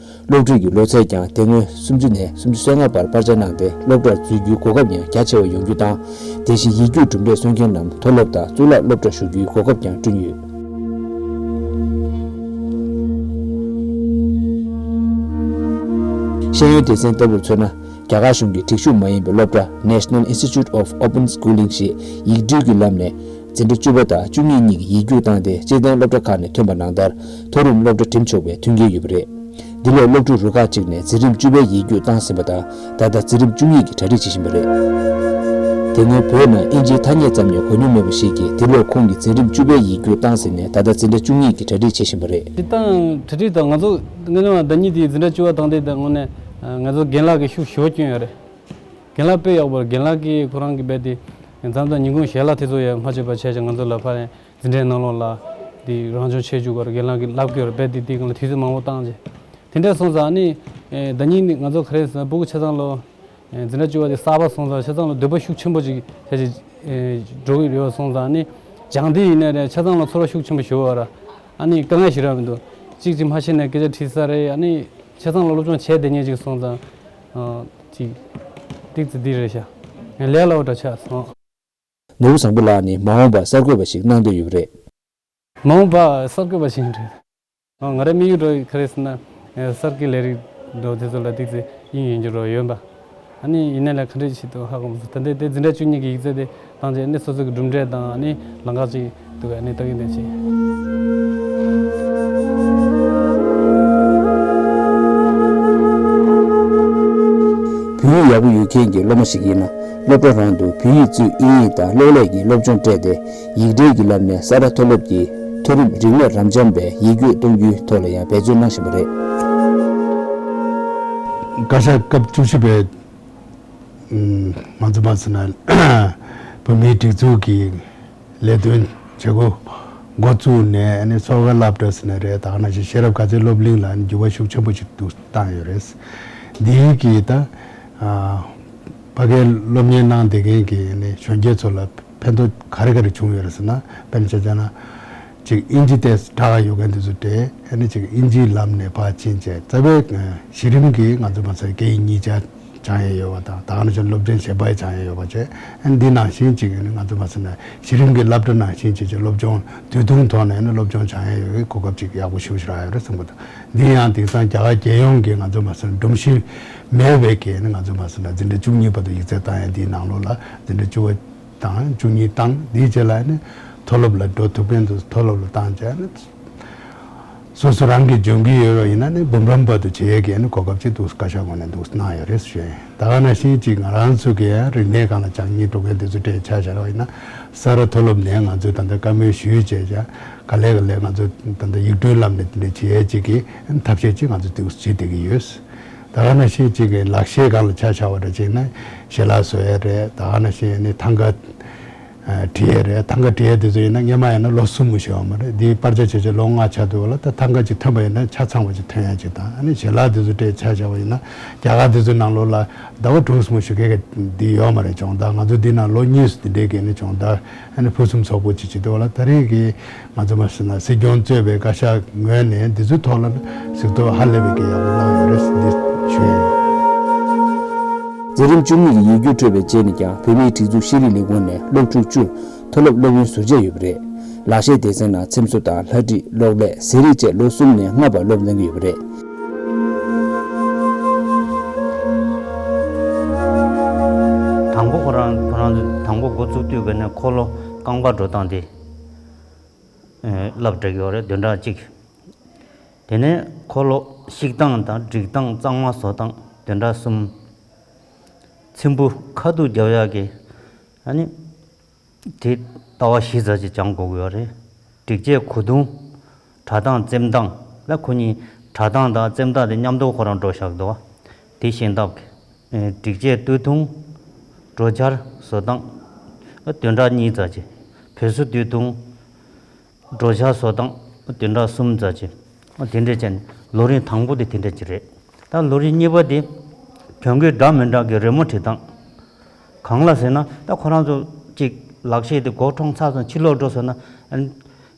སློབ་ཕྲུག་གི་ལོ་ཚད་ཀྱང་དེ་སྔོན་སུམ་ཅུ་ནས་སུམ་ཅུ་སོ་ལྔ་བར་སྤར་ཆ་གནང་སྟེ་སློབ་གྲྭར་འཛུལ་རྒྱུའི་གོ་སྐབས་ཡང་རྒྱ་ཆེ་བ་ཡོང་རྒྱུ་དང་། དེ་བཞིན་ཡིག་རྒྱུགས་གྲུབ་འབྲས་སོན་མཁན་རྣམས་མཐོ་སློབ་དང་གཙུག་ལག་སློབ་གྲྭར་ཞུགས་རྒྱུའི་གོ་སྐབས་ཀྱང་བསྐྲུན་ཡོད། ཤེས་ཡོན་སྡེ་ཚན་ལྟ་བུར་མཚོན་ན། རྒྱ་གར་གཞུང་གི་སྒྲིག་ཞུགས་མ་ཡིན་པའི་སློབ་གྲྭ་National Institute of Open Schooling ཞེས་ཡིག་འབྲེལ་གྱི་ལམ་ནས་འཛིན་གྲྭ་བཅུ་པ་དང་བཅུ་གཉིས་གཉིས་ཀྱི་ཡིག་རྒྱུགས་བཏང་སྟེ་སྤྱི་བཏང་སློབ་གྲྭ་ཁག་ནས་ཐོན་པ་ནང་ལྟར་མཐོ་རིམ་སློབ་གྲྭ་འགྲིམ་ཆོག་པའི་མཐུན་རྐྱེན་ཡོད་པ་རེད། འདི་ལོར་སློབ་ཕྲུག་རུ་ཁག་གཅིག་ནས་འཛིན་རིམ་བཅུ་པའི་ཡིག་རྒྱུགས་བཏང་ཟིན་པ་དང་ད་ལྟ་འཛིན་རིམ་བཅུ་གཉིས་ཀྱི་གྲ་སྒྲིག་བྱེད་བཞིན་པ་རེད། དེ་སྔོན་བོད་ནང་ཨིན་ཇིའི་ཐ་སྙད་ཙམ་ཡང་གོ་མྱོང་མེད་པ་ཞིག་གིས་འདི་ལོར་ཁོང་གིས་འཛིན་རིམ་བཅུ་པའི་ཡིག་རྒྱུགས་བཏང་ཟིན་ནས་ད་ལྟ་འཛིན་གྲྭ་བཅུ་གཉིས་ཀྱི་གྲ་སྒྲིག་བྱེད་བཞིན་པ་རེད། སྤྱིར་བཏང་གྲ་སྒྲིག་དང་ང་ཚོ་དངོས་གནས་ཟླ་གཉིས་དེའི་འཛིན་གྲྭ་བཅུ་པ་དང་དེ་དང་དངོས་གནས་ང་ཚོ་རྒན་ལགས་ཀྱིས་ཤུགས་ཞེ་པོ་བསྐྱོན་ཡོད་རེད། རྒན་ལགས་དཔེ་ཡག་པོ་རེད། རྒན་ལགས་ཀྱིས་ཁོ་རང་གི་རྦད་དེ་མཚམས་མཚམས་ཉིན་གུང་ཞལ་ལག་དེ་ཚོ་ཡང་མ་བྱེད་པ་བྱས་ཀྱང་ང་ཚོ་ལ་ཕར་ཡང་འཛིན་གྲྭའི་ནང་ལོགས་ལ་དེ་རང་སྦྱོང་བྱེད་བཅུག་གི་རེད། རྒན་ལགས་ཀྱིས་ལབ་ཀྱི་ཡོད་རེད། རྦད་དེ་དེའི་སྒང་ལ་དུས་ཚོད་མང་པོ་བཏང་རྗེས་དེ་འདྲ་སོང་ཙང་ཨ་ནི་ཟླ་གཉིས་ནི་ང་ཚོ་ག་རེ་ཟེར་ན་སྤུ་གུ་ཆ་ཚང་ལོ། ཨེ་འཛིན་གྲྭ་བཅུ་པ་དེ་གསར་པ་སོང་ཙང་ཆ་ཚང་ལ་འདོད་པ་ཤུགས་ཆེན་པོ་ཅིག་བྱས་ཅིག་ཨེ་འགྲོ་གི་ཡོད་སོང་ཙང་ནི་སྦྱང་དེ་ཡིན་ནའི་རེད། ཆ་ཚང་ལ་ཚོར་བ་ཤུགས་ཆེན་པོ་ཞིག་ཡོད་ར། ཨ་ནི་དཀའ་ངལ་ཞིག་རག་མི་འདུག་གཅིག་གཅིག་མ་ཤེས་ནའི་སྐད་ཆ་དྲིས་ས་རེད། ཨ་ནི་ཆ་ཚང་ལ་སློབ་སྦྱོང་བྱས་བསྡད་མཁན་ཅིག་སོང་ཙང་ཨ་ཅིག་ཏིག་ཙི་འདི་རེད་ཤག་ངས་ལས་སླ་བོ་འདྲ་ཆགས་སོང་། ནོར་བུ་བཟང་པོ་ལགས་ནི་མ་འོངས་པར་གསར་འགོད་པ་ཞིག་གནང་འདོད་ཡོད་པ་རེད། མ་འོངས་པ་གསར་འགོད་པ་ཞིག་རེད། ང་རའི་དམིགས་ཡུལ་འདྲ་བོ་ག་རེ་ཟེར་ན། གསར་གྱི་ལས་རིགས་འདྲ་བོ་དེ་ཚོ་ལ་ཏོག་ཙམ་དབྱིངས་ཡོད་རྒྱུ་འདྲ་བོ་ཡོད་པ། ཨ་ནི་ཡིན་ནའི་ལས་ག་འདྲ་ཞིག་འདུག་ཧ་གོ་མ་སོང་། ད་ལྟའི་དེ་འཛིན་གྲྭ་བཅུ་གཉིས་ཀྱི་ཡིག་ཚད་དེ་བཏང་རྗེས་ཨ་ནི་སོ་སོ་གི་གྲུབ་འབྲས་དང་ཨ་ནི་ལམ་ཁ་ཅིག་འདུག་ཨ་ནི་ལྟ་གིན་བསྡད་ཅིང་། བོད་ཡིག་ཡག་པོ་ཡོད་མཁན་གྱི་སློབ་མ་ཞིག་ཡིན་ན། སློབ་གྲྭ་རང་དུ་བོད་ཡིག་གཙོས་དབྱིན་ཡིག་དང་གློག་ཀླད་ཀྱི་སློབ་སྦྱོང་སྤྲད་དེ། ཡིག་འབྲེལ་གྱི་ལམ་ནས་ས་རཱ་མཐོ་སློབ་ཀྱི་མཐོ་རིམ་རིག་གནས་རབ་འབྱམས་པའི་ཡིག་རྒྱུགས་གཏོང་རྒྱུའི་ཐོག་ལ་ཡང་འབད་བརྩོན་གནང་བཞིན་པ་རེད། བཀའ་ཤག་སྐབས་བཅུ་བཞི་པའི་ང་ཚོ་མ་ཟེར་ན་བོད་མིའི་སྒྲིག་འཛུགས་ཀྱི་ལས་དོན་བྱེད་སྒོ་འགོ་བཙུགས་ནས་ཨ་ནི་གསོལ་ཁ་སློབ་གྲྭ་ཟེར་ན་རེད། ད་ག་ནང་བཞིན་ཤེས་རབ་དགའ་ཚལ་སློབ་གླིང་ལ་ཨ་ནི་འགྱུར་བ་ཤུགས་ཆེན་པོ་ཞིག་ཏུ་བཏང་ཡོད་རེད། འདིའི་གི་ད་ཕ་གིར་སློབ་གཉེར་གནང་བསྡད་མཁན་གྱི་ཨ་ནི་གཞོན་སྐྱེས་ཚོ་ལ་ཕན་ཐོགས་ག་རེ་ག་རེ་བྱུང་ཡོད་རེད་ཟེར་ན། དཔེར་ན་ཆ་བཞག་ན་ཅིག་དབྱིན་ཇི་ཏོག་ཙམ་དྲག་ཡོད་མཁན་དེ་ཚོ་དེ་ཨ་ནི་ཅིག་དབྱིན་ཇིའི་ལམ་ནས་ཕར་ཕྱིན་བྱས་རྩ་བའི་གཞི་རིམ་གྱི་ང་ཚོ་མ་ཚད་སྐད་ཡིག་གཉིས་ཆ་སྦྱང་ཡས་ཡོད་པ་དང་། ད་ག་ནང་བཞིན་སློབ་ཚན་གཞན་པ་ཡང་སྦྱང་ཡས་ཡོད་པ་བྱས། ཨ་ནི་འདི་ནང་བཞིན་ཅིག་ཨ་ནི་ང་ཚོ་མ་ཟེར་ན་གཞི་རིམ་གྱི་སློབ་གྲྭ་ནང་བཞིན་ཅིག་ཅིག་སློབ་སྦྱོང་དུས་ཐུང་ཐོག་ནས་ཨ་ནི་སློབ་སྦྱོང་སྦྱང་ཡས་ཡོད་པའི་གོ་སྐབས་ཅིག་ཡག་པོ་ཞེ་པོ་ཞིག་རག་ཡོད་རེད་བསམ་གྱི་འདུག་འདི་ཡང་དེང་སང་རྒྱ་གར་རྒྱལ་ཡོངས་ཀྱི་ང་ཚོ་མ་ཟེར་ན་སྒྲོམ་གཞི་མེད་པའི་གི་ཨ་ནི་ང་ཚོ་མ་ཟེར་ན་འཛིན་གྲྭ་བཅུ་གཉིས་བར་དུ་ཡིག་ཚད་བཏང་ཡས་འདིའི་ནང་ལོགས་ལ་འཛིན་གྲྭ་བཅུ་པ་དང་བཅུ་གཉིས་བཏང་། འདིའི་རྗེས་ལ་ཨ་ནི་མཐོ་སློབ་ལ་འགྲོ་ཐུབ་མཁན་དུ་མཐོ་སློབ་ལ་བཏང་བྱས་ཨ་ནི། སོ་སོ་རང་གིས་སྦྱོང་གི་ཡོད་པ་ཡིན་ན་ནི་འབུམ་རམས་པ་དུ་བྱེད་ཡས་ཀྱི་ནི་གོ་སྐབས་ཅིག་འདུག་བཀའ་ཤག་ངོས་ནས་འདུག་གནང་ཡོད་རེད་ཞུ་ཡ་ཡིན། ད་ག་ནང་བཞིན་ཅིག་ང་རང་ཚོ་གི་ཡང་རིག་གནས་སྒང་ལ་སྦྱང་སྙིང་འདོད་མཁན་དེ་ཚོ་གྲས་ཆ་བཞག་པ་ཡིན་ན་ས་རཱ་མཐོ་སློབ་ནས་ང་ཚོས་ད་ལྟ་བཀའ་མོལ་ཞུས་བྱས་ཀྱང་ག་ལེ་ག་ལེ་ང་ཚོ་ད་ལྟ་ཡིག་འབྲེལ་ལམ་ནས་དེ་འདྲ་བྱེད་ཡས་ཅིག་གི་ཐབས་ཤེས་ཅིག་ང་ཚོས་འདུག་བྱེད་བསྡད་ཀྱི་ཡོད། ད་ག་ནང་བཞིན་ཅིག་གི་ལག་ཤེས་སྒང་ལ་ཆ་བཞག་པ་འདྲ་ཅིག་ན་ཞལ་ལག་བཟོ་ཡས་རེད། ད་ག་ནང་བཞིན་ནི་ཐང་ག་བྲིས་ཡས་རེད། ཐང་ག་བྲིས་ཡས་དེ་ཚོ་ཡིན་ན་སྔོན་མ་ཡིན་ན་ལོ་གསུམ་མུ་ཞིག་ཡོད་མ་རེད། འདི་སྤར་ཆ་བྱས་བྱས་ལོ་ལྔ་ཆགས་འདུག་ལ། ད་ཐང་ག་ཅིག་ཐོན་པ་ཡིན་ན་ཆ་ཚང་བ་ཅིག་ཐོན་ཡས་ཅིག་དང་། ཨ་ནི་ཞལ་ལག་དེ་ཚོ་སྤྲད་ཆ་བཞག་པ་ཡིན་ན་རྒྱ་གར་དེ་ཚོའི་ནང་ལོགས་ལ་ཟླ་བ་དྲུག་མུ་ཞིག་གི་འདི་ཡོད་མ་རེད། སྦྱོང་བརྡར་ང་ཚོ་འདི་ནང་ལོ་གཉིས་སུ་འདི་འདྲའི་གི་ནི་སྦྱོང་བརྡར་ཨ་ནི་ཕུན་སུམ་ཚོགས་པོ་ཅིག་བྱེད་འདུག་ལ། ད་རེས་ཀྱི་ང་ཚོ་མ་ཟེར་ན་སྲིད་སྐྱོང་གཙོས་པའི་བཀའ་ཤག་ངོས་ནས་འདི་ཚོའི་ཐོག་ལ་གཟིགས་རྟོག་ཧ་ལས་པའི་གི་ཡག་པོ་གནང་ཡོད་རེད་འདི་ཞུ་ཡ་ཡིན། འཛིན་རིམ་བཅུ་གཉིས་ཀྱི་ཡིག་རྒྱུགས་འཕྲོད་པའི་རྗེས་ནས་ཀྱང་བོད་མིའི་སྒྲིག་འཛུགས་ཤེས་རིག་ལས་ཁུངས་ནས་སློབ་ཕྲུག་བཅུར་མཐོ་སློབ་སློབ་ཡོན་ཟུར་བཅད་ཡོད་པ་རེད། ལག་ཤེས་སྡེ་ཚན་ནང་འཚེམ་བཟོ་དང་ལྷ་བྲིས་གློག་ཀླད་ཟས་རིགས་བཅས་ལོ་གསུམ་ནས་ལྔ་བར་སློབ་གནང་གི་ཡོད་པ་རེད། དང་པོ་ཁོ་རང་ཁོ་རང་ཚོ་དང་པོ་འགོ་བཙུགས་དུས་ཀ་ནས་འཁོར་ལོ་རྐང་པ་འགྲོ་སྟངས་དེ་བསླབ་བསྡད་ཡོད་རེད། བདུན་ཕྲག་གཅིག་ དེ་ནས་འཁོར་ལོ་བཤིག་སྟངས་དང་སྒྲིག་སྟངས་གཙང་མ་བཟོ་སྟངས་བདུན་ཕྲག་གསུམ། ཚེམ་བུ་ཁ་ཐུག་རྒྱབ་ཡག་གི་ཨ་ནི། དེ་ཟླ་བ་བཞི་ཙམ་ཅིག་སྦྱང་དགོས་ཀྱི་ཡོད་རེད། སྒྲིག་ཆས་གོས་ཐུང་། གྲྭ་ཐང་བཙེམ་ཐང་ལ་ཁོ་གཉིས་གྲྭ་ཐང་དང་བཙེམ་ཐང་དེ་མཉམ་དུ་ཁོ་རང་འགྲོ་བཞག་འདུག་དེ་ཤེས་ཐབས་ཀྱི། སྒྲིག་ཆས་སྟོད་ཐུང་། གྲོ་ཆར་བཟོ་སྟངས། བདུན་ཕྲག་གཉིས་ཙམ་ཅིག་བོད་བཟོ་སྟོད་ཐུང་། གྲོ་ཆར་བཟོ་སྟངས་བདུན་ཕྲག་གསུམ་ཙམ་ཅིག་དེ་འདྲས་བྱས་ནས་ལོ་རིམ་དང་པོ་དེ་དེ་འདྲས་ཅིག་རེད། ད་ལོ་རིམ་གཉིས་པ་དེ། གྱོན་གོས་འདྲ་མི་འདྲ་གི་རི་མོ་བྲིས་སྟངས། གང་ལ་ཟེར་ན་ད་ཁོ་རང་ཚོ་གཅིག་ལག་ཤེས་དེ་མགོ་འཁྲོངས་ཚར་སོང་ཕྱི་ལོགས་འགྲོ་སོང་ན།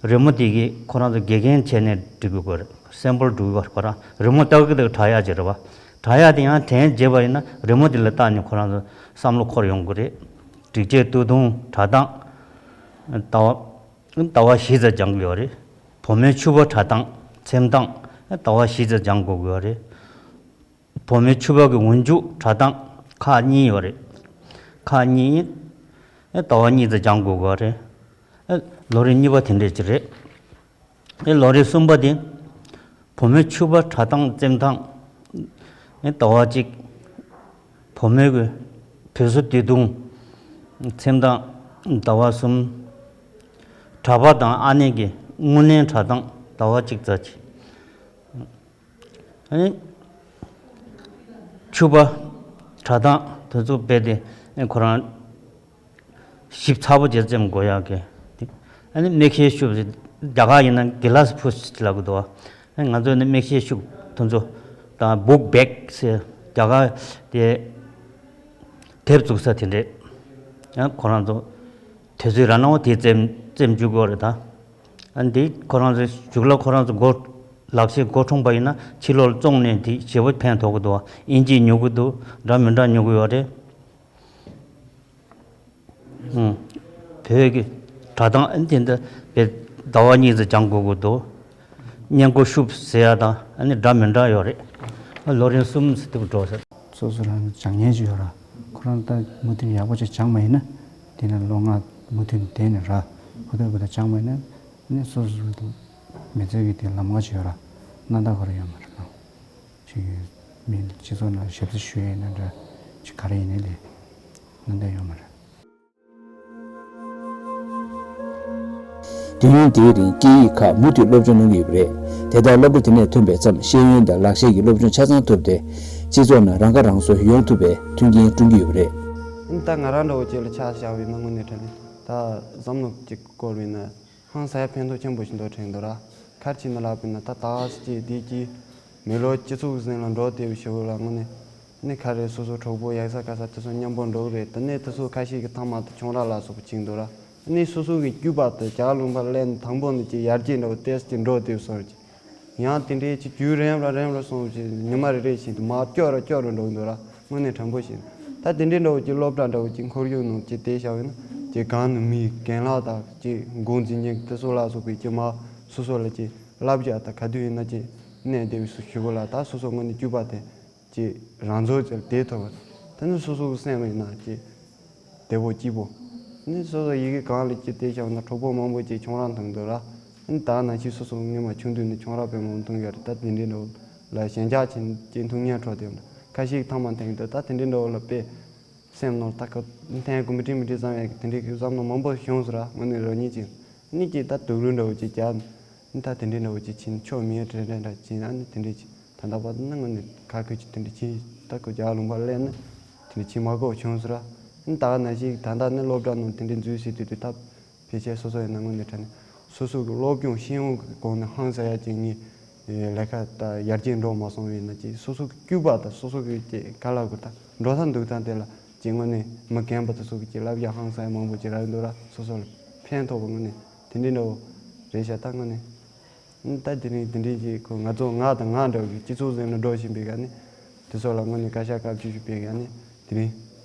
རི་མོ་དེ་གི་ཁོ་རང་ཚོ་དགེ་རྒན་བྱས་ནས་འབྲི་དགོས་ཀྱི་རེད། སེམ་པལ་འབྲི་དགོས་པ། ཁོ་རང་རི་མོ་ལྟ་གི་ལྟ་གི་དྲག་ཡག་ཅིག་རེད་པ། དྲག་ཡག་དེ་ཡང་དྲན་བརྗེད་པ་ཡིན་ན་རི་མོ་དེ་ལ་བལྟས་ནས་ཁོ་རང་ཚོ་བསམ་བློ་འཁོར་ཡོང་གི་རེད། སྒྲིག་ཆས་སྟོད་ཐུང་གྲྭ་ཐང་། ཟླ་བ། ཟླ་བ་བཞི་ཙམ་སྦྱང་གི་ཡོད་རེད། བུ་མོའི་ཕྱུ་པ་གྲྭ་ཐང་བཙེམ་ཐང་ཟླ་བ་བཞི་ཙམ་སྦྱང་དགོས་ཀྱི་ཡོད་རེད། བུ་མོའི་ཕྱུ་པ་གི་འོག་འཇུག་གྲྭ་ཐང་ཁག་གཉིས་ཡོད་རེད། ཁག་གཉིས། ཟླ་བ་གཉིས་ཙམ་སྦྱང་དགོས་ཀྱི་ཡོད་རེད། ལོ་རིམ་གཉིས་པ་དེ་འདྲས་ཅིག་རེད། ལོ་རིམ་གསུམ་པ་དེ། བུ་མོའི་ཕྱུ་པ་གྲྭ་ཐང་བཙེམ་ཐང་། ཟླ་བ་གཅིག་བུ་མོའི་གི་བོད་བཟོ་སྟོད་ཐུང་བཙེམ་ཐང་ཟླ་བ་གསུམ། གྲྭ་པ་དང་ཨ་ནེ་གི་དངུལ་ལེན་གྲྭ་ཐང་ཟླ་བ་གཅིག་ཙམ་ཅིག་ཨ་ནི། ཕྱུ་པ་གྲྭ་ཐང་དེ་ཚོ་རྦད་དེ་ཁོ་རང་ཞིབ་ཚགས་པོ་བྱས་བཙེམ་དགོས་ཡག་གི། ཨ་ནི་མིག་ཤེལ་ཤུབས། རྒྱ་གར་ཡིན་ན་གི་ལ་སི་ཕུས་ལབ་གི་འདུག་ཨ་ནི་ང་ཚོ་ནི་མིག་ཤེལ་ཤུབས་དེ་ཚོ་དང་བུག་བེག་ཟེར་རྒྱ་གར་དེ་དེབ་བཙུགས་ས་དེ་འདྲས། ཨ་ཁོ་རང་ཚོ་དུས་ཚོད་རག་ན་འོ་དེ་བཙེམ་བཙེམ་བཅུག་དགོས་རེད་ད། ཨ་འདི་ཁོ་རང་ཚོའི་གཞུག་ལ་ཁོ་རང་ཚོ་མགོ་ལག་ཤེས་མགོ་འཁྲོངས་པ་ཡིན་ན་ཕྱི་ལོགས་ལ་བཙོང་ནས་དེ་ཞེ་པོ་ཕན་ཐོགས་ཀྱི་འདུག་ཨིན་ཇི་ཉོ་གི་འདུག་འདྲ་མི་འདྲ་ཉོ་གི་ཡོད་རེད། ཨུམ། བོད་ཀྱི་གྲྭ་ཐང་ཨ་འདི་འདི་བས་ཟླ་བ་གཉིས་ཙམ་སྦྱང་དགོས་ཀྱི་འདུག་སྔས་མགོ་ཤུབས་ཟེར་ཡ་དང་ཨ་ནི་འདྲ་མི་འདྲ་ཡོད་རེད། ལོ་རིམ་གསུམ་ཟེར་དུས་འགྲོ་ཟེར། སོ་སོ་རང་སྦྱང་མཁན་ཅིག་ཡོད་ར། ཁོ་རང་ད་མུ་མཐུད་ཡག་པོ་ཅིག་སྦྱངས་པ་ཡིན་ན། དེ་ནས་ལོ་ལྔ་མུ་མཐུད་བསྡད་ནས་ར། ཧུར་ཐག་ཧུར་ཐག་སྦྱངས་པ་ཡིན་ན། ནི་སོ་སོ་སོ་མི་ཚེ་གི་དེ་ལམ་ཁ་ཅིག་ཡོད་ར། གནད་འགག་ག་རེ་ཡོད་མ་རེད་ལ། ཅིག་མི་སྤྱི་ཚོགས་ནང་ཞབས་ཕྱི་ཞུ་ཡས་ཡིན་ན་འདྲ། ཅིག་ག་རེ་ཡིན་ནའི་ལས། གནད་འགག་ཡོད་མ་རེད། དུས་ཡུན་དེའི་རིང་སྐད་ཡིག་ཁག་མུ་མཐུད་སློབ་སྦྱོང་གནང་གི་ཡོད་པ་རེད། དེ་ལྟར་སློབ་གྲྭ་དེ་ནས་ཐོན་པའི་མཚམས་ཤེས་ཡོན་དང་ལག་ཤེས་ཀྱི་སློབ་སྦྱོང་ཆ་ཚང་ཐོབ་སྟེ། སྤྱི་ཚོགས་ནང་རང་ཁ་རང་གསོ་ཡོང་ཐུབ་པའི་མཐུན་རྐྱེན་བསྐྲུན་གྱི་ཡོད་པ་རེད། ད་ང་རང་འདྲ་བོ་ཅིག་ལ་ཆ་བཞག་པ་ཡིན་ན་དངོས་གནས་དྲང་གནས་ད་བསམ་བློ་ཅིག་བསྐོར་བ་ཡིན་ན། ཧང་སང་ཡ་ཕན་ཐོགས་ཆེན་པོ་ཞིག་འདུག་དྲན་འདུག་ར། ག་རེ་བྱས་ནས་ལབ་པ་ཡིན་ན་ད་ད་ཅིག་འདི་ཅིག་མི་ལོ་སྤྱི་ཚོགས་ཟིན་ལ་འགྲོ་བསྡད་པའི་ཞོར་ལ་དངོས་གནས་ནི་ག་རེ་སོ་སོ་གྲོགས་པོ་ཡག་ས་ག་ས་དེ་ཚོ་མཉམ་པོ་འགྲོ་གི་རེད། དེ་ནས་དེ་ཚོ་ཁ་ཤས་ཀྱི་ཐ་མ་དེ་ཁྱོང་ར་ལ་སོགས་པ་བྱེད་འདུག་ར། ནི་སོ་སོ་གི་སྐྱུག་པ་དེ་ཇག་ལུང་པ་སླེབས་ནས་དང་པོ་ནས་ཅིག་ཡར་རྒྱས་འདྲ་བོ་ཏོག་ཙམ་ཅིག་འགྲོ་བསྡད་པའི་བཟོ་འདྲ་ཅིག་ཡང་དེ་འདྲའི་ཅིག་རྒྱུན་རིང་ར་རིང་ར་སོང་ཅིག་ཉི་མ་རེ་རེ་བཞིན་དུ་མར་སྐྱོ་ར་སྐྱོ་ར་འགྲོ་གི་འདུག་ར། དངོས་གནས་དྲང་པོ་བཤད་ན། ད་དེ་འདྲའི་འདྲ་བོ་ཅིག་སློབ་གྲྭ་འདྲ་བོ་ཅིག་ཁོར་ཡུག་ནང་ཅིག་བསྡད་བཞག་པ་ཡིན་ན་ཅིག་གང་ནས་མིའི་རྒན་ལགས་དང་ཅིག་འགོ་འཛིན་མཁན་དེ་ཚོ་ལ་སོགས་པའི་ཅིག་མར་སོ་སོ་ལ་ཅིག་བསླབ་བྱ་དང་ག་དུས་ཡིན་ན་ཅིག་གནས་བསྡད་པའི་སུ་ཞུ་གི་ལ་ད་སོ་སོ་དངོས་གནས་སྐྱུག་པ་དེ་ཅིག་རང་ཚོ་ཅིག་བསྡད་ཐུབ་པ། དེ་ནི་སོ་སོ་གི་སེམས་ལ་ཡིན་ན་ཅིག་བདེ་པོ་སྐྱིད་པོ། ནི་སོ་སོ་ཡི་གེ་གང་ལ་ཅིག་བལྟས་བཞག་ན་གྲོགས་པོ་མང་པོ་ཅིག་ཁྱོང་ར་མཐོང་འདུག་ར། ནི་ད་ནང་བཞིན་སོ་སོ་སྔོན་མ་ཆུང་དུས་ནས་ཁྱོང་ར་དཔེ་མང་མཐོང་ཡོད་རེད། ད་དེ་འདྲའི་འདྲ་བོ་ལ་ཞེན་ཆགས་ཆེན་ཅིག་མཐོང་ཉན་འཕྲོ་དེ་ཁ་ཤས་ཐང་མ་འཐེན་འདུག་ད་དེ་འདྲའི་འདྲ་བོ་ལ་དཔེ་སེམས་ནང་ད་ཁ་འཐེན་དགོས་མི་དྲན་མི་དྲན་བསམ་ཡས་ཀྱི་དེ་འདྲའི་གི་བསམ་བློ་མང་པོ་བྱུང་སོང་ར། དངོས་གནས་རང་ཉིད་ཀྱིས་ནི་ཅིག་ད་སྡུག་རུས་འདྲ་བོ་ཅིག་རྒྱག་ནི་ད་དེ་འདྲའི་འདྲ་བོ་ཅིག་བྱས་ནས་ཆོ་མེད་དྲན་དྲན་འདྲ་བྱས་ན་ནི་དེ་འདྲའི་ཅིག་ད་ལྟ་བར་དུ་ནི་དངོས་གནས་ཁ་ཁུ་ཅིག་དེ་འདྲ་ཅིག་ད་ཁོ་རྒྱ་ལུང་པ་སླེབས་ནི་དེ་འདྲ་ཅིག་མ་གོ་བྱུང་ཟེར་ར། ཨ་ནི་ད་ག་ནང་བཞིན་ད་ལྟ་ནི་སློབ་གྲྭ་ནང་དེ་འདྲའི་འཛུལ་ཟེར་དུས་དུས་ཐབས་ཕལ་ཆེར་སོ་སོ་ཡིན་ན་དངོས་གནས་དྲང་གནས་སོ་སོ་གི་སློབ་སྦྱོང་ཤེས་ཡོན་གི་སྒོ་ནས་ཧང་སང་ཡ་ཅིག་ངས་ལས་ཀ་ད་ཡར་རྒྱས་འགྲོ་མ་སོང་བས་ན་ཅིག་སོ་སོ་གི་སྐྱུག་པ་དང་སོ་སོ་གི་ཅིག་ག་ལ་དགོས་ད་འགྲོ་ཐབས་འདུག་ཐབས་དེ་ལ་ཅིག་དངོས་གནས་མི་རྒན་པ་དེ་ཚོ་གི་ཅིག་བསླབ་བྱ་ཧང་སང་ཡ་མང་པོ་ཅིག་རག་གི་འདུག་ར། སོ་སོ་ལ་ཕན་ཐོགས་པ་དངོས་གནས་དེ་འདྲའི་འདྲ་བོ་རེད་ཤག་ད་དངོས་གནས། ད་དེ་རིང་དེ་འདྲའི་གི་ཁོ་ང་ཚོ་ང་དང་ང་འདྲ་བའི་སྤྱི་ཚོགས་ཟིན་ལ་འགྲོ་བཞིན་པའི་ག་ནི་དེ་ཚོ་ལ་དངོས་གནས་བཀའ་ཤག་བཀའ་བཅུ་ཞུ་བའི་ག་ནི་དེ་རིང་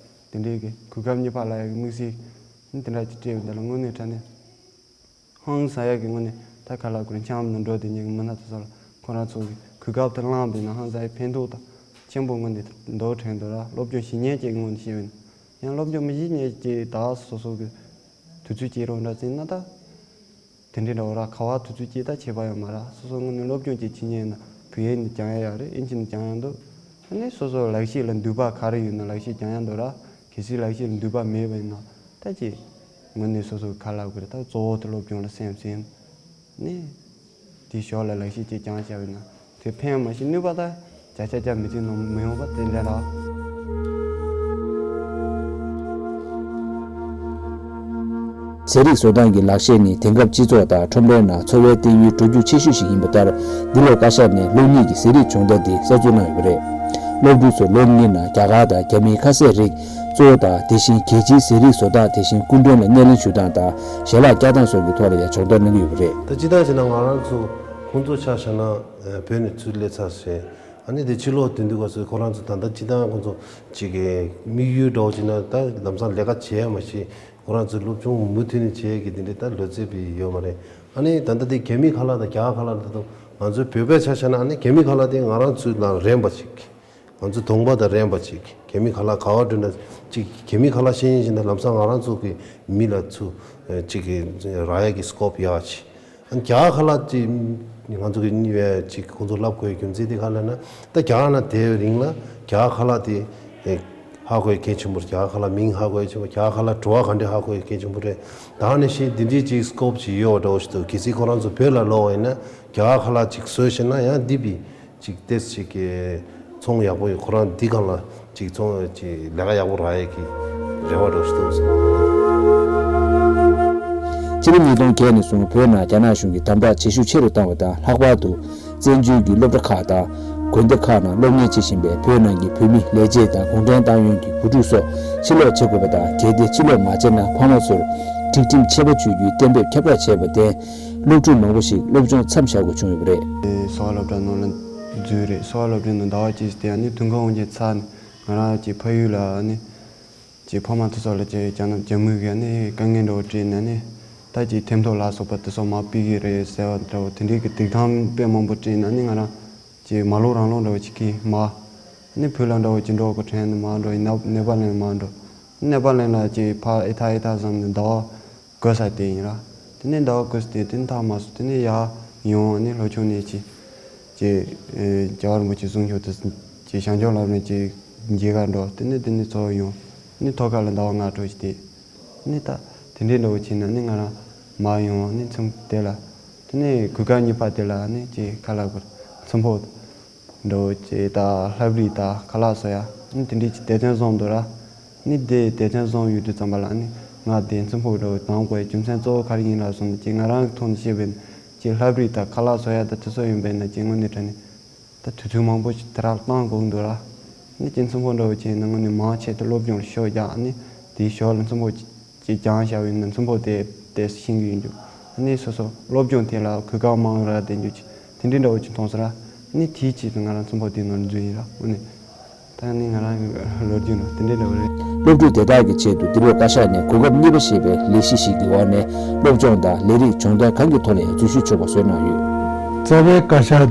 དེ་འདྲའི་གི་གོ་སྐབས་རྙེད་པ་ལ་ཡ་གི་དམིགས་བསལ་ནི་དེ་འདྲ་ཅིག་སྤྲད་ཡོད་འདི་ལ་དངོས་གནས་དྲང་གནས་ཧང་སང་ཡ་གི་དངོས་གནས་ད་ག་ལ་ཁོ་རང་འཆམ་ནང་འགྲོ་དེ་ཉིད་ཀྱི་མི་སྣ་དེ་ཚོ་ལ་ཁོ་རང་ཚོ་གི་གོ་སྐབས་དེ་བླངས་པས་ན་ཧང་སང་ཡ་ཕན་ཐོགས་དང་ཆེན་པོ་དངོས་གནས་འདུག་དྲན་འདུག་ར། སློབ་སྦྱོང་བྱེད་མཁན་ཅིག་དངོས་གནས་བཤད་པས་ན་ཡང་སློབ་སྦྱོང་མི་བྱེད་མཁན་ཅིག་ད་སོ་སོ་གི་དུས་ཚོད་སྐྱེལ་རོགས་འདྲ་ཟིན་ན་ད། དེ་འདྲའི་འདྲ་བོ་ར་ག་བ་དུས་ཚོད་ཅིག་ད་ཁྱད་པར་ཡོད་མ་ར། སོ་སོ་དངོས་གནས་སློབ་སྦྱོང་ཅིག་བྱེད་མཁན་ཡིན་ན་བོད་ཡིག་ནས་སྦྱང་ཡ་ཡོད་རེད། ཨིན་ཇི་ནས་སྦྱང་ཡ་འདུག་ཨ་ནི་སོ་སོ་ལག་ཤེས་ལ་འདུས་པ་ག་རེ་ཡོད་ན་ལག་ཤེས་སྦྱང་ཡ་འདུག་ར། གལ་སྲིད་ལག་ཤེས་ལ་འདུས་པ་མེད་པ་ཡིན་ན་ད་ཅིག་དངོས་གནས་སོ་སོ་ག་ལབ་དགོས་རེད། ད་གཙོ་བོ་དེ་སློབ་སྦྱོང་ལ་སེམས་སེམས་ནས་དེའི་ཞོར་ལ་ལག་ཤེས་ཅིག་སྦྱང་བྱ་བ་ཡིན་ན་དེ་ཕན་མ་ཤེས་ནུས་པ་ད་བྱ་བྱ་བྱ་མི་ཚེ་ནང་མི་ཡོང་བ་དེ་འདྲ་ར། ཟས་རིགས་བཟོ་སྟངས་ཀྱི་ལག་ཤེས་ནི་དེང་སྐབས་སྤྱི་ཚོགས་དང་ཁྲོམ་རའི་ནང་འཚོ་བའི་སྟེང་ཡུལ་འགྲོ་རྒྱུག་ཆེ་ཤོས་ཤིག་ཡིན་པ་ལྟར། འདི་ལོ་བཀའ་ཤག་ནས་སློབ་གཉེར་གྱི་ཟས་རིགས་སྦྱོང་བརྡར་འདི་གསར་འཛུགས་གནང་ཡོད་པ་རེད། སློབ་ཕྲུག་ཚོར་སློབ་གཉེར་ནང་རྒྱ་གར་དང་རྒྱ་མིའི་ཁ་ཟས་རིགས་གཙོ་བོ་དང་། དེ་བཞིན་རྒྱལ་སྤྱིའི་ཟས་རིགས་བཟོ་སྟངས། དེ་བཞིན་སྐུ་མགྲོན་ལ་སྣེ་ལེན་ཞུ་སྟངས་དང་ཞལ་ལག་བསྐྱལ་སྟངས་སོགས་ཀྱི་ཐོག་ལ་ཡང་སྦྱོང་བརྡར་གནང་གི་ཡོད་པ་རེད། ད་སྤྱིར་བཏང་བྱས་ན་ང་རང་ཚོ་ཁོང་ཚོ་ཆ་བཞག་ན་བོད་ནས་ཚུར་སླེབས་ཚར་ཟེར། ཨ་ནི་དེ་ཕྱི་ལོགས་དོན་དུ་ག་ཚོད་ཁོ་རང་ཚོ་ད་ལྟ་སྤྱིར་བཏང་ཁོང་ཚོ་ཅིག་གི་དམིགས་ཡུལ་འདྲ་བོ་ཅིག་ན་ད་ལམ་སང་ལས་ཀ་བྱེད་ཡ་མ་གཞི་ཁོ་རང་ཚོ་སློབ་སྦྱོང་མུ་མཐུད་ནས་བྱེད་ཡ་གི་དེ་འདྲའི་ད་ལོ་ཚད་པའི་ཡོད་མ་རེད། ཨ་ནི་ད་ལྟ་དེ་རྒྱ་མི་ཁ་ལག་དང་རྒྱ་གར་ཁ་ལག་དང་ང་ཚོའི་བོད་པའི་ཆ་བཞག་ན་ཨ་ནི་རྒྱ་མི་ཁ་ལག་དེ་ང་རང་ཚོའི་ལ་རན་པ་ཅིག་ང་ཚོ་གདོང་པ་དང་རན་པ་ཅིག་རྒྱ་མི་ཁ་ལག་ག་བ་འགྲོ་ན་ཅིག་རྒྱ་མི་ཁ་ལག་ཤེས་ཡིན་ཞིག་ན་ལམ་སང་ང་རང་ཚོ་གི་མི་ལ་ཚུར་ཅིག་གི་རག་ཡ་གི་སི་ཀོབ་ཡག་ཅིག་རྒྱ་གར་ཁ་ལག་ཅིག་ང་ཚོ་གི་གཉིས་པའི་ཅིག་ཁོང་ཚོ་ལབ་དགོས་རྒྱུ་མཚན་དེ་ག་ལབ་ན་ད་རྒྱ་གར་ན་དེའི་རིང་ལ་རྒྱ་གར་ཁ་ལག་དེ་ཧ་གོ་ཡ་གལ་ཆེན་པོ་རེད། རྒྱ་གར་ཁ་ལག་མིང་ཧ་གོ་ཡ་ཆེན་པོ། རྒྱ་གར་ཁ་ལག་བྲོ་བ་ག་འདྲ་ཧ་གོ་ཡ་གལ་ཆེན་པོ་རེད། ད་ནི་ཤེས་འདི་འདྲའི་ཅིག་སི་ཀོབ་ཅིག་ཡོད་པ་འདྲ་བོ་ཞིག་འདུག་གལ་སྲིད་ཁོ་རང་ཚོ་བོད་ལ་ལོག་པ་ཡིན་ན་རྒྱ་གར་ཁ་ལག་ཅིག་བཟོས་ཤེས་ན་ཡང་འདི་བི་ཅིག་ཏེས་ཅིག་གི་ཚོང་ཡག་པོ་ཡོད། ཁོ་རང་འདི་སྒང་ལ་ཅིག་ཚོང་ཅིག་ལས་ཀ་ཡག་པོ་རག་ཡས་ཀྱི་རེ་བ་འདྲ་ཞིག་འདུག་སྤྱི་ལོ་ཉིས་སྟོང་བརྒྱད་ནས་བཟུང་བོད་ནང་རྒྱ་ནག་གཞུང་གིས་དམ་དྲག་བྱེད་ཤུགས་ཆེ་རུ་བཏང་བ་དང་། ལྷག་པར་དུ་བཙན་བྱོལ་གྱི་སློབ་གྲྭ་ཁག་དང་དགོན་སྡེ་ཁག་ནང་སློབ་གཉེར་བྱེད་བཞིན་པའི་བོད་ནང་གི་བོད་མི་ལས་བྱེད་དང་གུང་ཁྲན་ཏང་ཡོན་གྱི་བུ་ཕྲུག་སོགས་ཕྱིར་ལོག་བྱེད་དགོས་པ་དང་། གལ་ཏེ་ཕྱིར་ལོག་མ་བྱས་ན་ཕ་མ་ཚོར་སྒྲིག་ཁྲིམས་ཆད་པ་གཅོད་རྒྱུའི་གཏན་འབེབས་ཁྱབ་བསྒྲགས་བྱས་པར་བརྟེན། སློབ་ཕྲུག་མང་པོ་ཞིག་སློབ་སྦྱོང་མཚམས་བཞག་དགོས་བྱུང་ཡོད་པ་རེད། གསོ་བ་སློབ་གྲྭ་ནང་ལ་འཛུལ་རེད། གསོ་བ་སློབ་གྲྭའི་ནང་ཟླ་བ་གཅིག་བསྡད་ནས་དུས་འཁོར་དབང་ཆེན་ཚར་ནས་ང་རང་གི་ཕ་ཡུལ་ལ་ནི་ཅིག་ཕ་མ་དེ་ཚོ་ལ་ཅིག་རྒྱ་ནག་རྒྱ་མི་གིས་ནི་དཀའ་ངལ་འདྲ་བོ་སྤྲད་ནས་ནི་ད་ཅིག་ཐེམ་ཐོ་ལ་སོགས་པ་དེ་ཚོ་མར་ཕུད་ཀྱི་རེད་ཟེར་བ་འདྲ་བོ་དེ་འདྲའི་གི་སྡིགས་གཏམ་དཔེ་མང་པོ་སྤྲད་ནས་ནི་ང་རང་ཅིག་མ་ལོག་རང་ལོག་འདྲ་བོ་ཅིག་གིས་མར་ནི་བོད་ལ་འདྲ་བོ་ཅིག་འགྲོ་དགོས་དྲན་ནས་མར་འགྲོ་ཡིན། ནེ་པ་ལ་མར་འགྲོ། ནེ་པ་ལ་ཅིག་ཕར་ཨེ་ཐ་ཨེ་ཐ་བསམ་ནས་ཟླ་བ་བགོས་ས་དེ་ཡིན་ར། དེ་ནས་ཟླ་བ་བགོས་ཏེ་དེ་ནས་ཐག་མ་སོང་། དེ་ནས་ཡར་ཡོང་ནས་ལྷོ་ཕྱོགས་ནས་ཅིག་ཅིག་ཨེ་རྒྱལ་བ་རིན་པོ་ཆེ་གསུང་ཆོས་དེ་ཅིག་བྱང་ཕྱོགས་ལ་རེད་ཅིག་མཇལ་ག་འགྲོ། དེ་ནས་དེ་ནས་ཚུར་ཡོང་ནས་ཐོག་ཁ་ལ་ཟླ་བ་ལྔ་དྲུག་ཅིག་བསྡད། ནས་ད་དེ་འདྲའི་འདྲ་བོ་བྱས་ནས་ནི་ང་རང་མར་ཡོང་ནས་མཚམས་དེ་ལ་དེ་ནས་གོས་དཀར་གཉིས་པ་དེ་ལ་ནི་ཅིག་ཁ་ལག་གོར་མཚམས་ཕོག་འགྲོ་བྱས་ད་ལྷ་བྲིས་ད་ཁ་ལག་བཟོ་ཡ་ནི་དེ་འདྲའི་ཅིག་དེ་ཐེངས་བཟུང་འདུག་ར། ནི་དེ་དེ་ཐེངས་བཟུང་ཡོད་དུས་ཙམ་པ་ལ་ནི་ང་དེ་མཚམས་ཕོག་འགྲོ་བའི་དང་པོའི་རྒྱུ་མཚན་གཙོ་བོ་ག་རེ་ཡིན་ལ་སོང་ན་ཅིག་ང་རང་གི་ཐོག་ནས་བཤད་པའི་ཅིག་ལྷ་བྲིས་ད་ཁ་ལག་བཟོ་ཡ་ད་དེ་ཚོ་ཡིན་པས་ན་ཅིག་དངོས་གནས་དྲང་གནས་ད་དུས་ཚོད་མང་པོ་ཞིག་དེ་རག་བཏང་དགོས་འདུག་ར། ནི་ཅིག་མཚམས་ཕོག་འགྲོ་བའི་ཅིག་ནི་དངོས་གནས་མང་ཆེ་དེ་སློབ་སྦྱོང་ལ་ཤུགས་རྒྱག་ནི་དེའི་ཞོར་ལ་མཚམས་ཕོག་ཅིག་ཅིག་སྦྱང་བཞག་པ་ཡིན་ན་མཚམས་ཕོག་དེ་དེ་ཤེས་ཀྱི་ཡོད་འགྱུར། ཨ་ནི་སོ་སོ་སློབ་སྦྱོང་དེ་ལ་གོ་སྐབས་མང་རག་དེ་འགྱུར་ཅིག་དེ་འདྲའི་འདྲ་བོ་ཅིག་མཐོང་སོང་ར། ཨ་ནི་དེའི་ཆེད་དུ་ང་རང་མཚམས་ཕོག་དེའི་ནང་ལ་འཛུལ་ཡིན་ར། ཨ་ནི་ད་ནི་ང་རང་གི་ལོ་རྒྱུས་ནང་དེ་འདྲའི་འདྲ་བོ་རེད། སློབ་ཕྲུག་དེ་དག་གི་ཆེད་དུ་འདི་ལོ་བཀའ་ཤག་ནས་གོ་སྐབས་གཉིས་པ་ཞེས་པའི་ལས་གཞི་ཞིག་གི་འོག་ནས་སློབ་སྦྱོང་དང་ལས་རིགས་སྦྱོང་བརྡར་ཁང་གི་ཐོག་ནས་འཛུལ་ཞུགས་ཆོག་པ་བཟོས་གནང་ཡོད། རྩ་བའི་བཀའ་ཤག་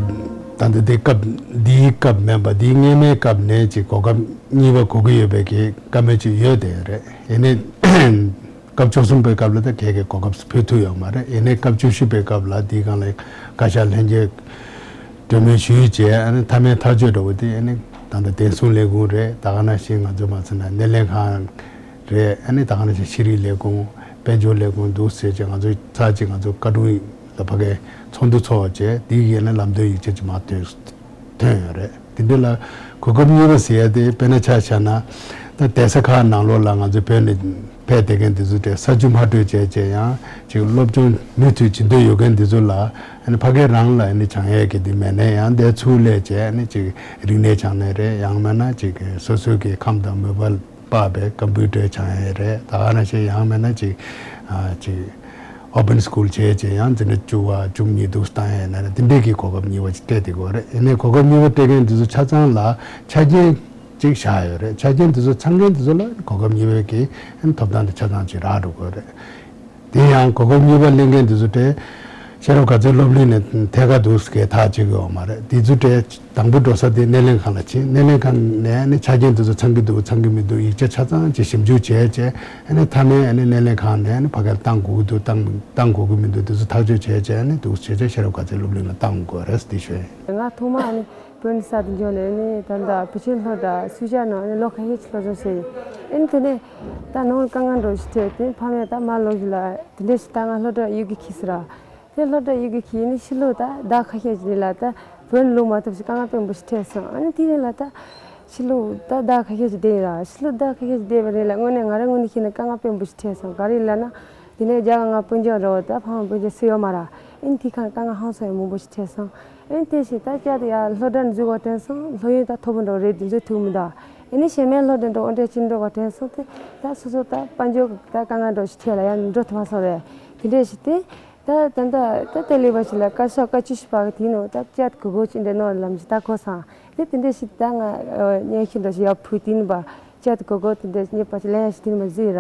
ད་ལྟ་དེ་སྐབས་འདིའི་སྐབས་མིན་པ་འདིའི་སྔོན་མའི་སྐབས་ནས་ཅིག་གོ་སྐབས་གཉིས་པ་དགོས་ཀྱི་ཡོད་པའི་གི་བཀའ་མོལ་ཅིག་ཡོད་དེ་རེད། ཡིན་ནའི། སྐབས་བཅུ་གསུམ་པའི་སྐབས་ལ་ད་གལ་གལ་གོ་སྐབས་ཕུལ་ཐུབ་ཡོད་མ་རེད། ཡིན་ནའི་སྐབས་བཅུ་བཞི་པའི་སྐབས་ལ་འདིའི་སྒང་ལ་བཀའ་ཤག་ལྷན་རྒྱས་གྲོས་མོལ་ཞུས་རྗེས་ཨ་ནི་མཐའ་མའི་ཐག་གཅོད་འདྲ་བོ་དེ་ཨ་ནི་ད་ལྟ་བདེ་སྲུང་ལས་ཁུངས་རེད། ད་ག་ནང་བཞིན་ང་ཚོ་མ་ཚད་ན་སྣེ་ལེན་ཁང་རེད། ཨ་ནི་ད་ག་ནང་བཞིན་ཤེས་རིག་ལས་ཁུངས་དཔལ་འབྱོར་ལས་ཁུངས་འདུག་ཟེར་བྱས་ང་ཚོ་ཚར་གཅིག་ང་ཚོ་བཀའ་དྲུང་ལ་ཕ་གིའི་ཚོགས་འདུ་ཚོགས་རྗེས་འདིའི་ཡན་ལ་ལམ་སྟོན་ཡིག་ཆ་ཅིག་མར་བཏོན། ཐོན་ཡོད་རེད། དེ་འདྲ་ལ་གོ་སྐབས་གཉིས་པ་ཟེར་ཡ་དེ་དཔེར་ན་ཆ་བཞག་ན་ད་གདན་ས་ཁག་ནང་ལོགས་ལ་ང་ཚོ་བོད་ནས་ཕེབས་བསྡད་མཁན་འདི་ཚོ་དེ་ས་ཆུ་མ་དྲོས་བྱས་བྱས་ཡང་ཅིག་སློབ་སྦྱོང་མུ་མཐུད་བྱེད་འདོད་ཡོད་མཁན་འདི་ཚོ་ལ་ཨ་ནི་ཕ་གིར་རང་ལ་ཨ་ནི་སྦྱང་ཡས་ཀྱི་འདི་མེད་ན་ཡང་འདིར་ཚུར་སླེབས་བྱས་ཨ་ནི་ཅིག་རིག་གནས་སྦྱང་ནས་རེད། ཡང་མིན་ན་ཅིག་སོ་སོའི་གི་ཁམས་དང་མོས་པ་པ་བའི་ཀམ་པུ་ཊར་སྦྱང་ཡས་རེད། ད་ག་ནང་བཞིན་ཡང་མིན་ན་ཅིག་ཨ་ཅིག་ཨོ་པན་སི་ཀུལ་བྱས་བྱས་ཡང་འཛིན་གྲྭ་བཅུ་པ་བཅུ་གཉིས་འདུག་བཏང་ཡས་ན་རེད། དེ་འདྲས་ཀྱི་གོ་སྐབས་གཉིས་པ་ཅིག་སྤྲད་དེ་དགོས་རེད། ཡིན་ནའི་གོ་སྐབས་གཉིས་པ་སྤྲད་མཁན་དེ་ཚོ་ཆ་ཚང་ལ་ཆ་རྐྱེན་ཅིག་བཞག་ཡོད་རེད། ཆ་རྐྱེན་དེ་ཚོ་ཚང་མཁན་དེ་ཚོ་ལ་གོ་སྐབས་གཉིས་པའི་གི་ཐོབ་ཐང་དེ་ཆ་ཚང་ཅིག་རག་འགྲོ་དགོས་རེད། དེ་ཡང་གོ་སྐབས་གཉིས་པ་ལེན་མཁན་དེ་ཚོ་དེ་ ཤེས་རབ་དགའ་ཚལ་སློབ་གླིང་ནས་ཐད་ཀར་འདུག་སེ་ཐག་གཅོད་ཀྱི་ཡོད་མ་རེད། དེ་ཚོ་གྲས་དང་པོ་འགྲོ་ས་དེ་སྣེ་ལེན་ཁང་ལ་ཕྱིན། སྣེ་ལེན་ཁང་ནས་ནི་ཆ་རྐྱེན་དེ་ཚོ་ཚང་གི་འདུག་ཚང་གི་མི་འདུག་ཡིག་ཆ་ཆ་ཚང་ཅིག་ཞིབ་འཇུག་བྱས་བྱས། ཨ་ནི་མཐའ་མའི་ཨ་ནི་སྣེ་ལེན་ཁང་ནས་ནི་ཕ་གིར་བཏང་དགོས་ཀྱི་འདུག་བཏང་བཏང་དགོས་ཀྱི་མི་འདུག་དེ་ཚོ་ཐག་གཅོད་བྱས་བྱས། ཨ་ནི་འདུག་སེ་བྱས་བྱས་ཤེས་རབ་དགའ་ཚལ་སློབ་གླིང་ལ་བཏང་དགོས་རེད་ཟེར་དེ་ཞུ་ཡ་ཡིན། ང་ཐོག་མ་ཨ་ནི་དཔོན་ས་དུ་འབྱོར་ནས་ནི་ད་ལྟ་བུ་ཆེན་སློབ་གྲྭ་སུད་སི་ནང་ནི་ལོ་ཁ་ཤས་ཅིག་སློབ་སྦྱོང་བྱས་ཡིན། ཨ་ནི་དེ་ནས་ད་ནང་དཀའ་ངལ་འདྲ་ཞིག་འཕྲད་དེ་ཕ་མས་ད་མ་ལོག་ཞིག་ལ་དེ་འདྲ་ཞིག་ད་ང་སློབ་གྲྭ་གཡུག་གི་འཁྱེར་ཟེར་ར། དེ་སློབ་གྲྭ་གཡུག་གི་འཁྱེར་ནི་ཕྱི་ལོགས་ད་ཟླ་ཁ་ཤས་ཅིག་རིང་ལ་ད་བོད་ལོག་མ་ཐུབ་ཞིག་དཀའ་ངལ་དཔེ་མང་པོ་ཞིག་འཕྲད་སོང་། ཨ་ནི་དེ་རིང་ལ་ད་ཕྱི་ལོགས་ད་ཟླ་ཁ་ཤས་ཅིག་བསྡད་ཡིན་ར། ཕྱི་ལོགས་ཟླ་ཁ་ཤས་ཅིག་བསྡད་པ་རིང་ལ་དངོས་གནས་ང་རང་ངོས་ནས་བཤད་ན་དཀའ་ངལ་དཔེ་མང་པོ་ཞིག་འཕྲད་སོང་། ག་རེ་ལབ་ན། དེ་ནས་རྒྱ་གར་ང་སྤུན་ཀྱག་འདྲ་བོ་ད་ཕ་མ་སྤུན་ཀྱག་སུ་ཡོད་མ་ར། ཨ་ནི་དེ་ཁ་དཀའ་ངལ་ཧང་སང་ཡང་མང་པོ་ཞིག་འཕྲད་སོང་། ཨ་ནི་དེ་བཞིན་ད་བསྐྱར་དུ་ཡར་སློབ་གྲྭར་འཛུལ་བ་དྲན་སོང་། སློབ་ཡོན་ད་མཐོ་པོ་འདྲ་བོ་རེད། དེ་འཛུལ་ཐུབ་མི་འདུག་ཨ་ནི་གཞན་མའི་སློབ་གྲྭ་འདྲ་བོ་འདྲ་ཅིག་འགྲོ་བ་དྲན་སོང་། དེ་ད་སོ་སོ་ད་དཔལ་འབྱོར་གྱི་ད་དཀའ་ངལ་འདྲ་བོ་ཞིག་འཕྲད་ལ་ཡར་འགྲོ་ཐུབ་མ་སོང་རེད། དེ་འདྲ་ཞིག་དེ། ད་ད་ད་ད་ལྟ་ལས་པ་ཞིག་ལ་བཀའ་ཤག་བཀའ་བཅུ་བཞི་པ་གི་དེའི་ནང་ད་བསྐྱར་དུ་གོ་སྐབས་ཅིག་འདྲ་གནང་ལབ་ཞིག་ད་གོ་སོང་། དེ་དེ་འདྲ་ཞིག་ད་ང་སྙན་ཞུ་འདྲ་ཞིག་ཡར་ཕུལ། དེ་ནས་པ་བསྐྱར་དུ་གོ་སྐབས་དེ་འདྲ་ཞིག་རྙེད་པ་ཞིག་ལེན་ཡ་ཞིག་དེ་ནས་མ་བཟོས་ར།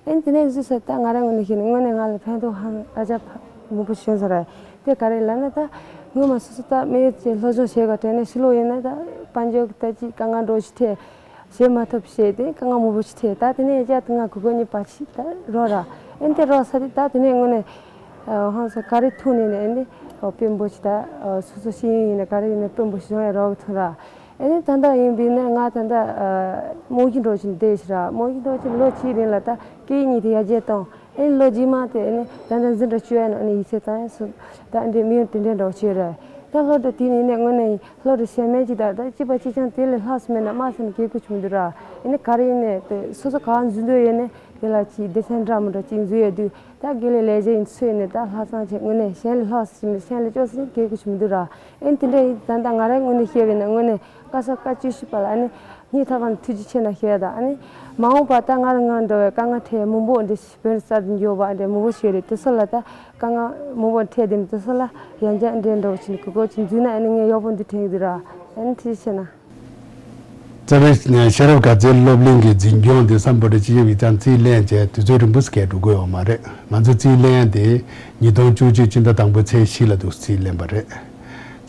ཨེ་དེ་ནས་བཟོས་ས་ད་ང་རང་ངོས་ནས་བཤད་ན་དངོས་གནས་ང་ལ་ཕན་ཐོགས་ཧང་ཨ་ཅག་མང་པོ་བྱུང་སོང་ར། དེ་ག་རེ་ལབ་ན་ད་སྔོན་མ་སོ་སོ་ད་དམིགས་ཡུལ་ཅིག་སློབ་སྦྱོང་བྱེད་དགོས་དྲན་ནས་ཕྱི་ལོགས་ཡིན་ན་ད་དཔལ་འབྱོར་གྱི་ད་ཅིག་དཀའ་ངལ་འདྲ་བོ་ཞིག་འཕྲད། བྱེད་མ་ཐུབ་བྱས་ཏེ་དཀའ་ངལ་མང་པོ་ཞིག་འཕྲད། ད་དེ་ནས་བསྐྱར་དུ་ང་གོ་སྐབས་རྙེད་པ་ཞིག་ད་རག་ར། ཨེ་དེ་རག་ས་དེ་ད་དེ་ནས་དངོས་གནས་ཧང་སང་ག་རེ་ཐུག་ནས་ནས་ཨེ་དེ་དཔོན་པོ་ཞིག་ད་སོ་སོ་ཤེས་ཡོན་ཡིན་ན་ག་རེ་ཡིན་ན་དཔོན་པོ་ཞིག་བཟོ་ཡ་རག་ཐུག་ར། ཨེ་ནི་ད་ལྟ་ཡིན་པས་ན་ང་ད་ལྟ་རྨང་གཞི་འདྲ་ཞིག་བསྡད་ཤག་ར། རྨང་གཞི་འདྲ་ཞིག་ལོ་གཅིག་རིང་ལ་ད་སྐད་གཉིས་དེ་ཡར་རྒྱས་བཏང་། ཨེ་ནི་ལོ་རྗེས་མ་དེ་ཨེ་ནི་ད་ལྟ་འཛིན་གྲྭ་བཅུ་པའི་ནང་ནས་ཡིག་ཚད་བཏང་ཡ་སོང་། ད་ཨེ་འདྲའི་དམིགས་ཡུལ་དེ་འདྲའི་འདྲ་བོ་བྱས་རེད། ད་སློབ་གྲྭ་དེ་ནས་ནས་དངོས་གནས་སློབ་གྲྭ་གཞན་མ་ཅིག་ད་ད་གཅིག་པ་གཅིག་རྐྱང་དེ་ལས་ལྷག་སོང་མེད་ན་མ་ཟེར་ན་གལ་ཁུ་ཆུང་འདུག་ར། ཨེ་ནི་ག་རེ་ཡིན་ནས་དེ་སོ་སོ་ག་འཛུལ་འདོད་ཡོད་ནས་དེ་ལ་ཅིག་སྡེ་ཚན་འདྲ་མི་འདྲ་ཅིག་འཛུལ་ཡོད་དུས། ད་དགེ་ལས་ལས་བྱེད་ཡིན་ཚོད་ནས་ད་ལྷག་བསམ་བྱས་དངོས་གནས་གཞན་ལས་ལྷག་ཟིན་གཞན་ལས་སྐྱོ་ཟིན་གལ་ཁུ་ཆུང་མི་འདུག་ར། ཨེ་དེ་འདྲ་ཡིན་ད་ད་ང་རང་ངོས་ནས་བཤད་པས་ན་དངོས་གནས་བཀའ་ཤག་བཀའ་བཅུ་བཞི་པ་ལ་ཨ་ནི་སྙིང་ཐག་པ་ནས་ཐུགས་རྗེ་ཆེ་གནང་ཞུ་ཡ་ད། ཨ་ནི་མ་འོངས་པ་ད་ང་རང་ངང་འགྲོ་བའི་དཀའ་ངལ་འཕྲད་མང་པོ་འདི་བོད་གསར་དུ་འགྱོ་བ་འདྲ་མང་པོ་ཞིག་རེད། དེ་ཚོ་ལ་ད་དཀའ་ངལ་མང་པོ་འཕྲད་དེ་དེ་ཚོ་ལ་ཡང་བསྐྱར་འདྲ་འགྲོ་བཞིན་གི་གོ་ཆེན་འཛུལ་ན་ཨ་ནི་ངས་ཡག་པོ་འདུག་དྲན་གི་འདུག་ར། ཨ་ནི་ཐུགས་རྗེ་ཆེ་གནང་། རྩ་བའི་ཤེས་རབ་དགའ་ཚལ་སློབ་གླིང་གི་འཛིན་སྐྱོང་དེ་སམ་བྷོ་ཊ་སྤྱི་ཁྱབ་ཡིག་ཚང་རྩིས་ལེན་བྱས་དུས་ཚོད་རིང་པོ་ཞིག་འགྲོ་གི་ཡོད་མ་རེད། ང་ཚོ་རྩིས་ལེན་དེ་ཉིས་སྟོང་བཅུ་གཅིག་སྤྱི་ཟླ་དང་པོའི་ཚེས་བཞི་ལ་འདུག་རྩིས་ལེན་པ་རེད།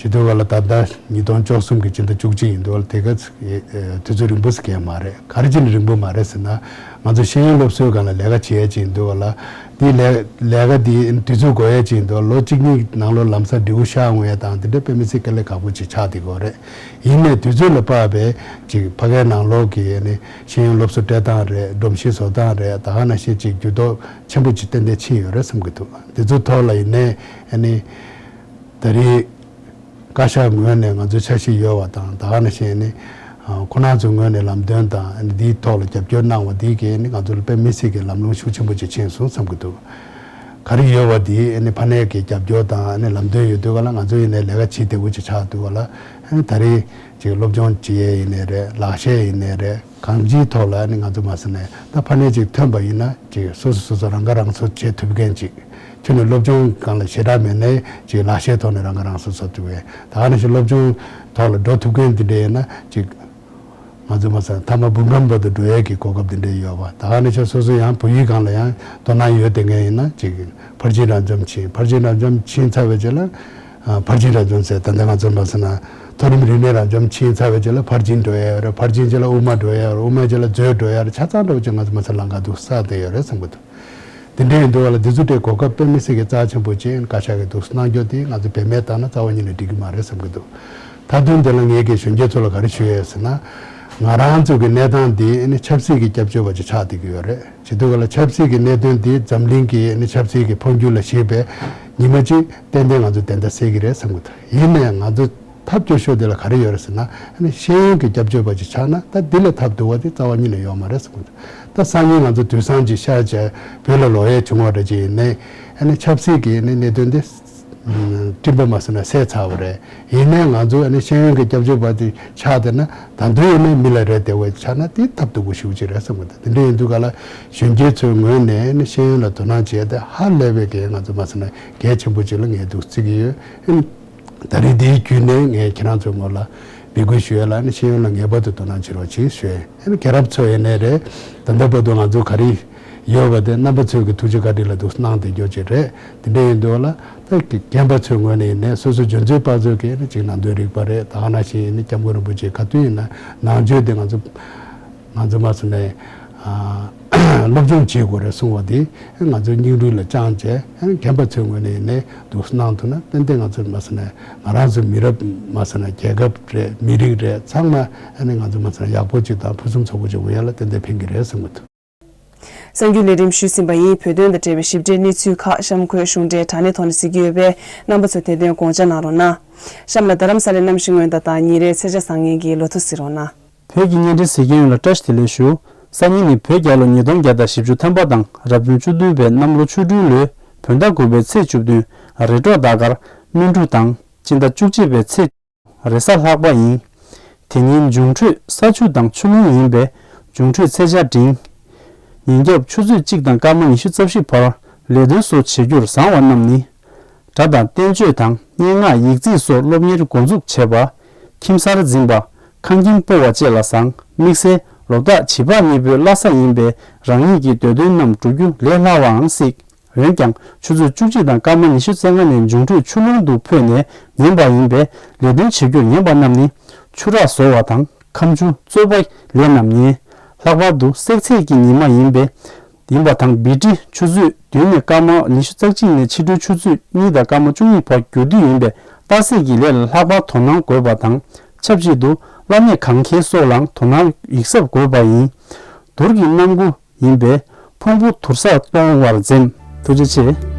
བྱེད་དུས་བ་ལ་ད་ལྟ་ཉིས་སྟོང་བཅུ་གསུམ་གྱི་སྤྱི་ཟླ་བཅུ་གཅིག་ཡིན་དུས་བ་ལ་དེ་ག་ཚོད་དུས་ཚོད་རིང་པོ་ཞིག་མ་རེད། ག་རེ་བྱས་ནས་རིང་པོ་མ་རེད་ཟེར་ན། ང་ཚོ་ཤེས་ཡོན་སློབ་གསོའི་སྒང་ལ་ལས་ཀ་བྱེད་ཡས་ཅིག་ཡིན་དུས་བ་ལ། དེ་ལས་ལས་ཀ་དེ་དུས་ཚོད་འགོར་ཡས་ཅིག་ཡིན་དུས་ལོ་གཅིག་གཉིས་ནང་ལོགས་ལམ་སང་འབྲས་བུ་ཤར་འོང་ཡས་དང་དེ་འདྲ་དཔེ་མི་སྲིད་དཀའ་ལས་ཁག་པོ་ཅིག་ཆགས་བསྡད་ཀྱི་ཡོད་རེད། ཡིན་ནའི་དུས་ཚོད་ལ་དཔག་པའི་ཅིག་ཕ་གའི་ནང་ལོགས་ཀྱི་ཨ་ནི་ཤེས་ཡོན་སློབ་གསོ་སྤྲད་སྟངས་རེད། སྒྲོམ་གཞི་བཟོ་སྟངས་རེད། ད་ག་ནང་བཞིན་ཅིག་འགྱུར་ལྡོག་ཆེན་པོ་ཅིག་ཏན་ཏན་ཕྱིན་ཡོད་རེད་བསམ་གྱི་འདུག་དེ་ཚོ་ཐོག་ལ་ཡིན་ནའི་ཨ་ནི་ད་རེས་བཀའ་ཤག་ངོས་ནས་ང་ཚོའི་འཆར་གཞི་ཡོད་པ་དང་ད་ག་ནང་བཞིན་ཨ་ནི་ཁོང་རྣམ་ཚོའི་ངོས་ནས་ལམ་སྟོན་དང་ཨ་ནི་འདིའི་ཐོག་ལ་རྒྱབ་སྐྱོར་གནང་བ་འདི་གིས་ཨ་ནི་ང་ཚོ་ལ་དཔེ་མི་སྲིད་ཀྱི་ལམ་ལྷོང་ཤུགས་ཆེན་པོ་ཅིག་ཕྱིན་སོང་བསམ་གྱི་འདུག་ག་རེ་ཡོད་པ་དེ་ཨ་ནི་ཕ་ནས་ཀྱི་རྒྱབ་སྐྱོར་དང་ཨ་ནི་ལམ་སྟོན་ཡོད་དུས་ག་ལ་ང་ཚོ་ཡིན་ནའི་ལས་ཀ་བྱེད་བདེ་བོ་ཅིག་ཆགས་འདུག་ག་ལ། ཨ་ནི་ད་རེས་ཅིག་སློབ་སྦྱོང་བྱེད་ཡས་ཡིན་ནའི་རེད། ལག་ཤེས་ཡིན་ནའི་རེད། གང་ཅིའི་ཐོག་ལ་ཨ་ནི་ང་ཚོ་མ་ཟེར་ནའི་ད་ཕ་ནས་ཅིག་ཐོན་པ་ཡིན་ན་ཅིག་སོ་སོ་སོ་སོ་རང་ཁ་རང་གསོ་བྱེད་ཐུབ་མཁན་ཅིག་ཁྱོན་ནས་སློབ་སྦྱོང་སྒང་ལ་ཞེ་དྲག་མེད་ནའི་ཅིག་ལག་ཤེས་ཐོག་ནས་རང་ཁ་རང་གསོ་བཟོ་ཐུབ་མཁན། ད་ག་ནང་བཞིན་སློབ་སྦྱོང་ཐོག་ལ་འགྲོ་ཐུབ་མཁན་དེ་འདྲ་ཡིན་ན་ཅིག་ང་ཚོ་མ་ཟད་མཐའ་མ་འབུམ་རམས་པ་དུ་འགྲོ་ཡས་ཀྱི་གོ་སྐབས་དེ་འདྲ་ཡོད་པ། ད་ག་ནང་བཞིན་སོ་སོ་ཡང་བོད་ཡིག་སྒང་ལ་ཡང་དོ་སྣང་ཡོད་བསྡད་མཁན་ཡིན་ན་ཅིག་ཕར་ཕྱིན་རབ་འབྱམས་ཕྱིན། ཕར་ཕྱིན་རབ་འབྱམས་ཕྱིན་ཚར་བའི་རྗེས་ལ་ཨ་ཕར་ཕྱིན་རབ་འབྱམས་ཟེར་ད་ལྟ་ང་ཚོ་མ་ཟེར་ན་མཐོ་རིམ་རིག་གནས་རབ་འབྱམས་ཕྱིན་ཚར་བའི་རྗེས་ལ་ཕར་ཕྱིན་འགྲོ་ཡས་ཡོད་རེད། ཕར་ཕྱིན་རྗེས་ལ་དབུ་མ་འགྲོ་ཡས་ཡོད་རེད། དབུ་མའི་རྗེས་ལ་མཛོད་འགྲོ་ཡས་རེད། ཆ་ཚང་འགྲོ་བྱས་ང་ཚོ་མ་ཟེར་ལམ་ཁ་འདུག་བསགས་བསྡད་ཡོད་རེད་བསམ་གྱི་འདུག་དེ་འདྲ་ཡིན་དུས་བ་ལ་དེ་ཚོ་འདྲའི་གོ་སྐབས་དཔེ་མི་སྲིད་ཀྱི་རྩ་ཆེན་པོ་ཅིག་བཀའ་ཤག་གིས་འདུག་གནང་རྒྱུ་དེ་ང་ཚོ་བེད་མེད་བཏང་ན་རྩ་བ་ཉིད་ནས་འགྲིག་གི་མ་རེད་བསམ་གྱི་འདུག་མཐའ་དོན་དེ་ལ་ངས་ཀྱི་གཞོན་སྐྱེས་ཚོ་ལ་ག་རེ་ཞུ་ཡས་ཟེར་ན། ང་རང་ཚོ་གི་གནས་སྟངས་འདི་ཨ་ནི་ཆབ་སྲིད་ཀྱི་སྐྱབས་བཅོལ་བ་ཅིག་ཆགས་བསྡད་ཀྱི་ཡོད་རེད། བྱེད་དུས་ག་ལ་ཆབ་སྲིད་ཀྱི་གནད་དོན་འདི་འཛམ་གླིང་གི་ཨ་ནི་ཆབ་སྲིད་ཀྱི་འཕོ་འགྱུར་ལ་གཞིགས་པའི་ཉི་མ་གཅིག་ཏན་ཏན་ང་ཚོ་བདེན་མཐའ་གསལ་གྱི་རེད་བསམ་གྱི་འདུག་ཡིན་ནའི་ང་ཚོ་ཐབས་སྐྱོ་ཤོས་དེ་ལ་ག་རེ་ཡོད་རེད་ཟེར་ན། ཨ་ནི་ཤེས་ཡོན་གྱི་སྐྱབས་བཅོལ་བ་ཅིག་ཆགས་ན་ད་འདི་ལས་ཐབས་སྡུག་པ་དེ་རྩ་བ་ཉིད་ནས་ཡོད་མ་རེད་བསམ་གྱི་འདུག་ད་སང་ཉིན་ང་ཚོ་དུས་སང་ཅིག་ཤར་བྱས་བོད་ལ་ལོག་ཡས་བྱུང་བ་འདྲ་ཅིག་ཡིན་ནའི་ཨ་ནི་ཆབ་སྲིད་ཀྱི་ཨ་ནི་གནད་དོན་དེ་སྤྲིན་པ་མ་ཟིན་ན་སད་ཚར་བ་རེད། ཡིན་ནའི་ང་ཚོ་ཨ་ནི་ཤེས་ཡོན་གྱི་སྐྱབས་བཅོལ་བ་དེ་ཆགས་བསྡད་ན་ད་དུང་ཡིན་ནའི་མི་ལ་རེ་བདེ་བ་ཆགས་ན་དེ་ཐབས་སྡུག་པོ་ཞེ་པོ་ཅིག་རེད་བསམ་གྱི་འདུག་དེ་འདྲ་ཡིན་དུས་ག་ལ་གཞོན་སྐྱེས་ཚོའི་ངོས་ནས་ཨ་ནི་ཤེས་ཡོན་ལ་དོ་སྣང་བྱས་ཏེ་ཧ་ལས་པའི་གི་ང་ཚོ་མ་ཟིན་ན་གལ་ཆེན་པོ་ཅིག་ལ་ངས་འདུག་བརྩི་གི་ཡོད། ཨ་ནི་ད་རེས་འདིའི་བརྒྱུད་ནས་ངས་ཁྱེད་རང་ཚོའི་ངོས་ལ་འབོད་སྐུལ་ཞུ་ཡས་ལ་ཨ་ནི་ཤེས་ཡོན་ལ་ངེས་པར་དུ་དོ་སྣང་བྱེད་རོགས་གྱིས་ཞུ་ཡས། ཨ་ནི་རྒྱལ་རབས་ཚོ་ཡིན་ནའི་རེད། ད་ལྟ་བར་དུ་ང་ཚོ་ག་རེ་ ཡོད་པ་དེ་རྣམ་པ་ཚོས་ཀྱི་ཐུགས་རྗེ་བཀའ་དྲིན་ལ་འདུག་གནང་བསྡད་རྒྱུ་ཅིག་རེད། དེ་འདྲ་ཡིན་དུས་ལ་ད་རྒན་པ་ཚོའི་ངོས་ནས་ཡིན་ནའི་སོ་སོ་འཇོན་ཚོད་དཔག་ཚོད་ཀྱིས་ནི་ཅིག་ནང་དོན་རིག་པ་རེད། ད་ག་ནང་བཞིན་ཡིན་ནི་སྐྱབས་མགོན་རིན་པོ་ཆེ་ག་དུས་ཡིན་ན་ནང་ཆོས་དེ་ང་ཚོ་ང་ཚོ་མ་སོང་ནས་ཨ་སློབ་སྦྱོང་བྱེད་དགོས་རེད་གསུང་བ་དེ་ང་ཚོའི་སྙིང་རུས་ལ་བཅངས་བྱས་རྒན་པ་ཚོའི་ངོས་ནས་ཡིན་ནའི་འདུག་གནང་ཐུབ་ན་ཏན་ཏན་ང་ཚོ་མ་སོང་ནས་ང་རང་ཚོའི་མི་རབས་མ་སོང་ན་རྒྱལ་ཁབ་རེད། མི་རིགས་རེད། ཚང་མ་ཨ་ནི་ང་ཚོ་མ་སོང་ན་ཡག་པོ་ཅིག་དང་ཕུན་སུམ་ཚོགས་པོ་ཅིག་འོང་ཡ་ལ་ཏན་ཏན་ཕན་གྱི་རེད་བསམ་གྱི་འདུག་གསར་འགྱུར་ལས་རིམ་ཞུས་ཟིན་པ་ཡིན། བོད་དོན་དང་འབྲེལ་བའི་ཞིབ་ཕྲའི་གནས་ཚུལ་ཁག་གཤམ་འཁོད་གཞུང་འབྲེལ་དྲ་གནས་ཐོག་ནས་གཟིགས་ཀྱི་ཡོད་པས་རྣམ་པ་ཚོས་དེ་དོན་དགོངས་འཇགས་གནང་རོགས་གནང་། གཤམ་ལ་རྡ་རམ་ས་ལའི་གནམ་གཤིས་སྔོན་བརྡ་དང་ཉིན་རེའི་ཚེས་ཆ་བཟང་ངན་གྱི་ལོ་ཐོ་གཟིགས་རོགས་གནང་། བོད་ཀྱི་བརྙན་འཕྲིན་གཟིགས་མཁན་ཡོངས་ལ་བཀྲ་ཤིས་བདེ་ལེགས་ཞུ། སང་ཉིན་ནི་བོད་རྒྱལ་ལོ་ཉིས་སྟོང་བརྒྱ་དང་བཞི་བཅུ་ཐམ་པ་དང་རབ་བྱུང་བཅུ་བདུན་པའི་གནམ་ལོ་ཆུ་སྦྲུལ་ལོའི་བོད་ཟླ་དགུ་པའི་ཚེས་བཅུ་བདུན་རེས་གྲོགས་ཟླ་སྐར་སྨིན་དྲུག་དང་སྤྱི་ཟླ་བཅུ་གཅིག་པའི་ཚེས་རེས་གཟའ་ལྷག་པ་ཡིན། དེ་ཉིན་འབྱུང་འཕྲོད་ས་ཆུ་དང་ཆུ་རླུང་ཡིན་པས་འབྱུང་འཕྲོད་ཚེས་ཆ་འབྲིང་། ཉིན་རྒྱབ་ཆུ་ཚོད་གཅིག་དང་སྐར་མ་ཉི་ཤུ་རྩ་བཞི་བར་ལས་དོན་སོགས་བྱེད་རྒྱུར་བཟང་བ་རྣམས་ནི། སྒྲ་དང་བསྟན་བཅོས་དང་སྙན་ངག་ཡིག་རྩིས་སོགས་སློབ་གཉེར་འགོ་འཛུགས་བྱེད་པ། ཁྱིམ་གསར་འཛིན་པ། ཁང་ཁྱིམ་སྤོ་བ་བཅས་ལ་བཟང་། དམིགས་བསལ་ལོ་རྟགས་བྱིས་པ་གཉིས་པོའི་བླ་གཟའ་ཡིན་པས་རང་ཉིད་ཀྱི་འདོད་དོན་རྣམས་འགྲུབ་རྒྱུ་ལས་སླ་བའང་སྲིད། འོན་ཀྱང་ཆུ་ཚོད་བཅུ་གཅིག་དང་སྐར་མ་ཉི་ཤུ་རྩ་ལྔ་ནས་འབྱུང་འཕྲོད་ཆུ་རླུང་དུ་འཕོས་ནས་ཉན་པ་ཡིན་པས་ལས་དོན་བྱེད་རྒྱུར་ཉན་པ་རྣམས་ནི་ཆུ་རགས་བཟོ་བ་དང་ཁམ་ཆུ་བཙོས་པ་ལས་རྣམས་ཉན། ལྷག་པར་དུ་བསྲེག་ཚད་ཀྱི་ཉི་མ་ཡིན་པས། ཡིན་པ་དང་བི་ཏི་ཆུ་ཚོད་བདུན་ནས་སྐར་མ་ཉི་ཤུ་རྩ་གཅིག་ནས་ཕྱི་དྲོའི་ཆུ་ཚོད་གཉིས་དང་སྐར་མ་བཅུ་གཉིས་བར་རྒྱུ་དུས་ཡིན་པས་རྟགས་གསལ་གྱི་ལས་ལ་ལྷག་པར་དོ་སྣང་དགོས་པ་དང་ཆབས་ཅིག་ཏུ་བླ་མེད་གང་ཁེལ་སོགས་ལའང་དོ་སྣང་ཡིད་གཟབ་དགོས་པ་ཡིན། དུར་གྱི་གནམ་སྒོ་ཡིན་པས་ཕུང་པོ་དུར་སར་གཏོང་བར་འཛེམ། ཐུགས་རྗེ་ཆེ།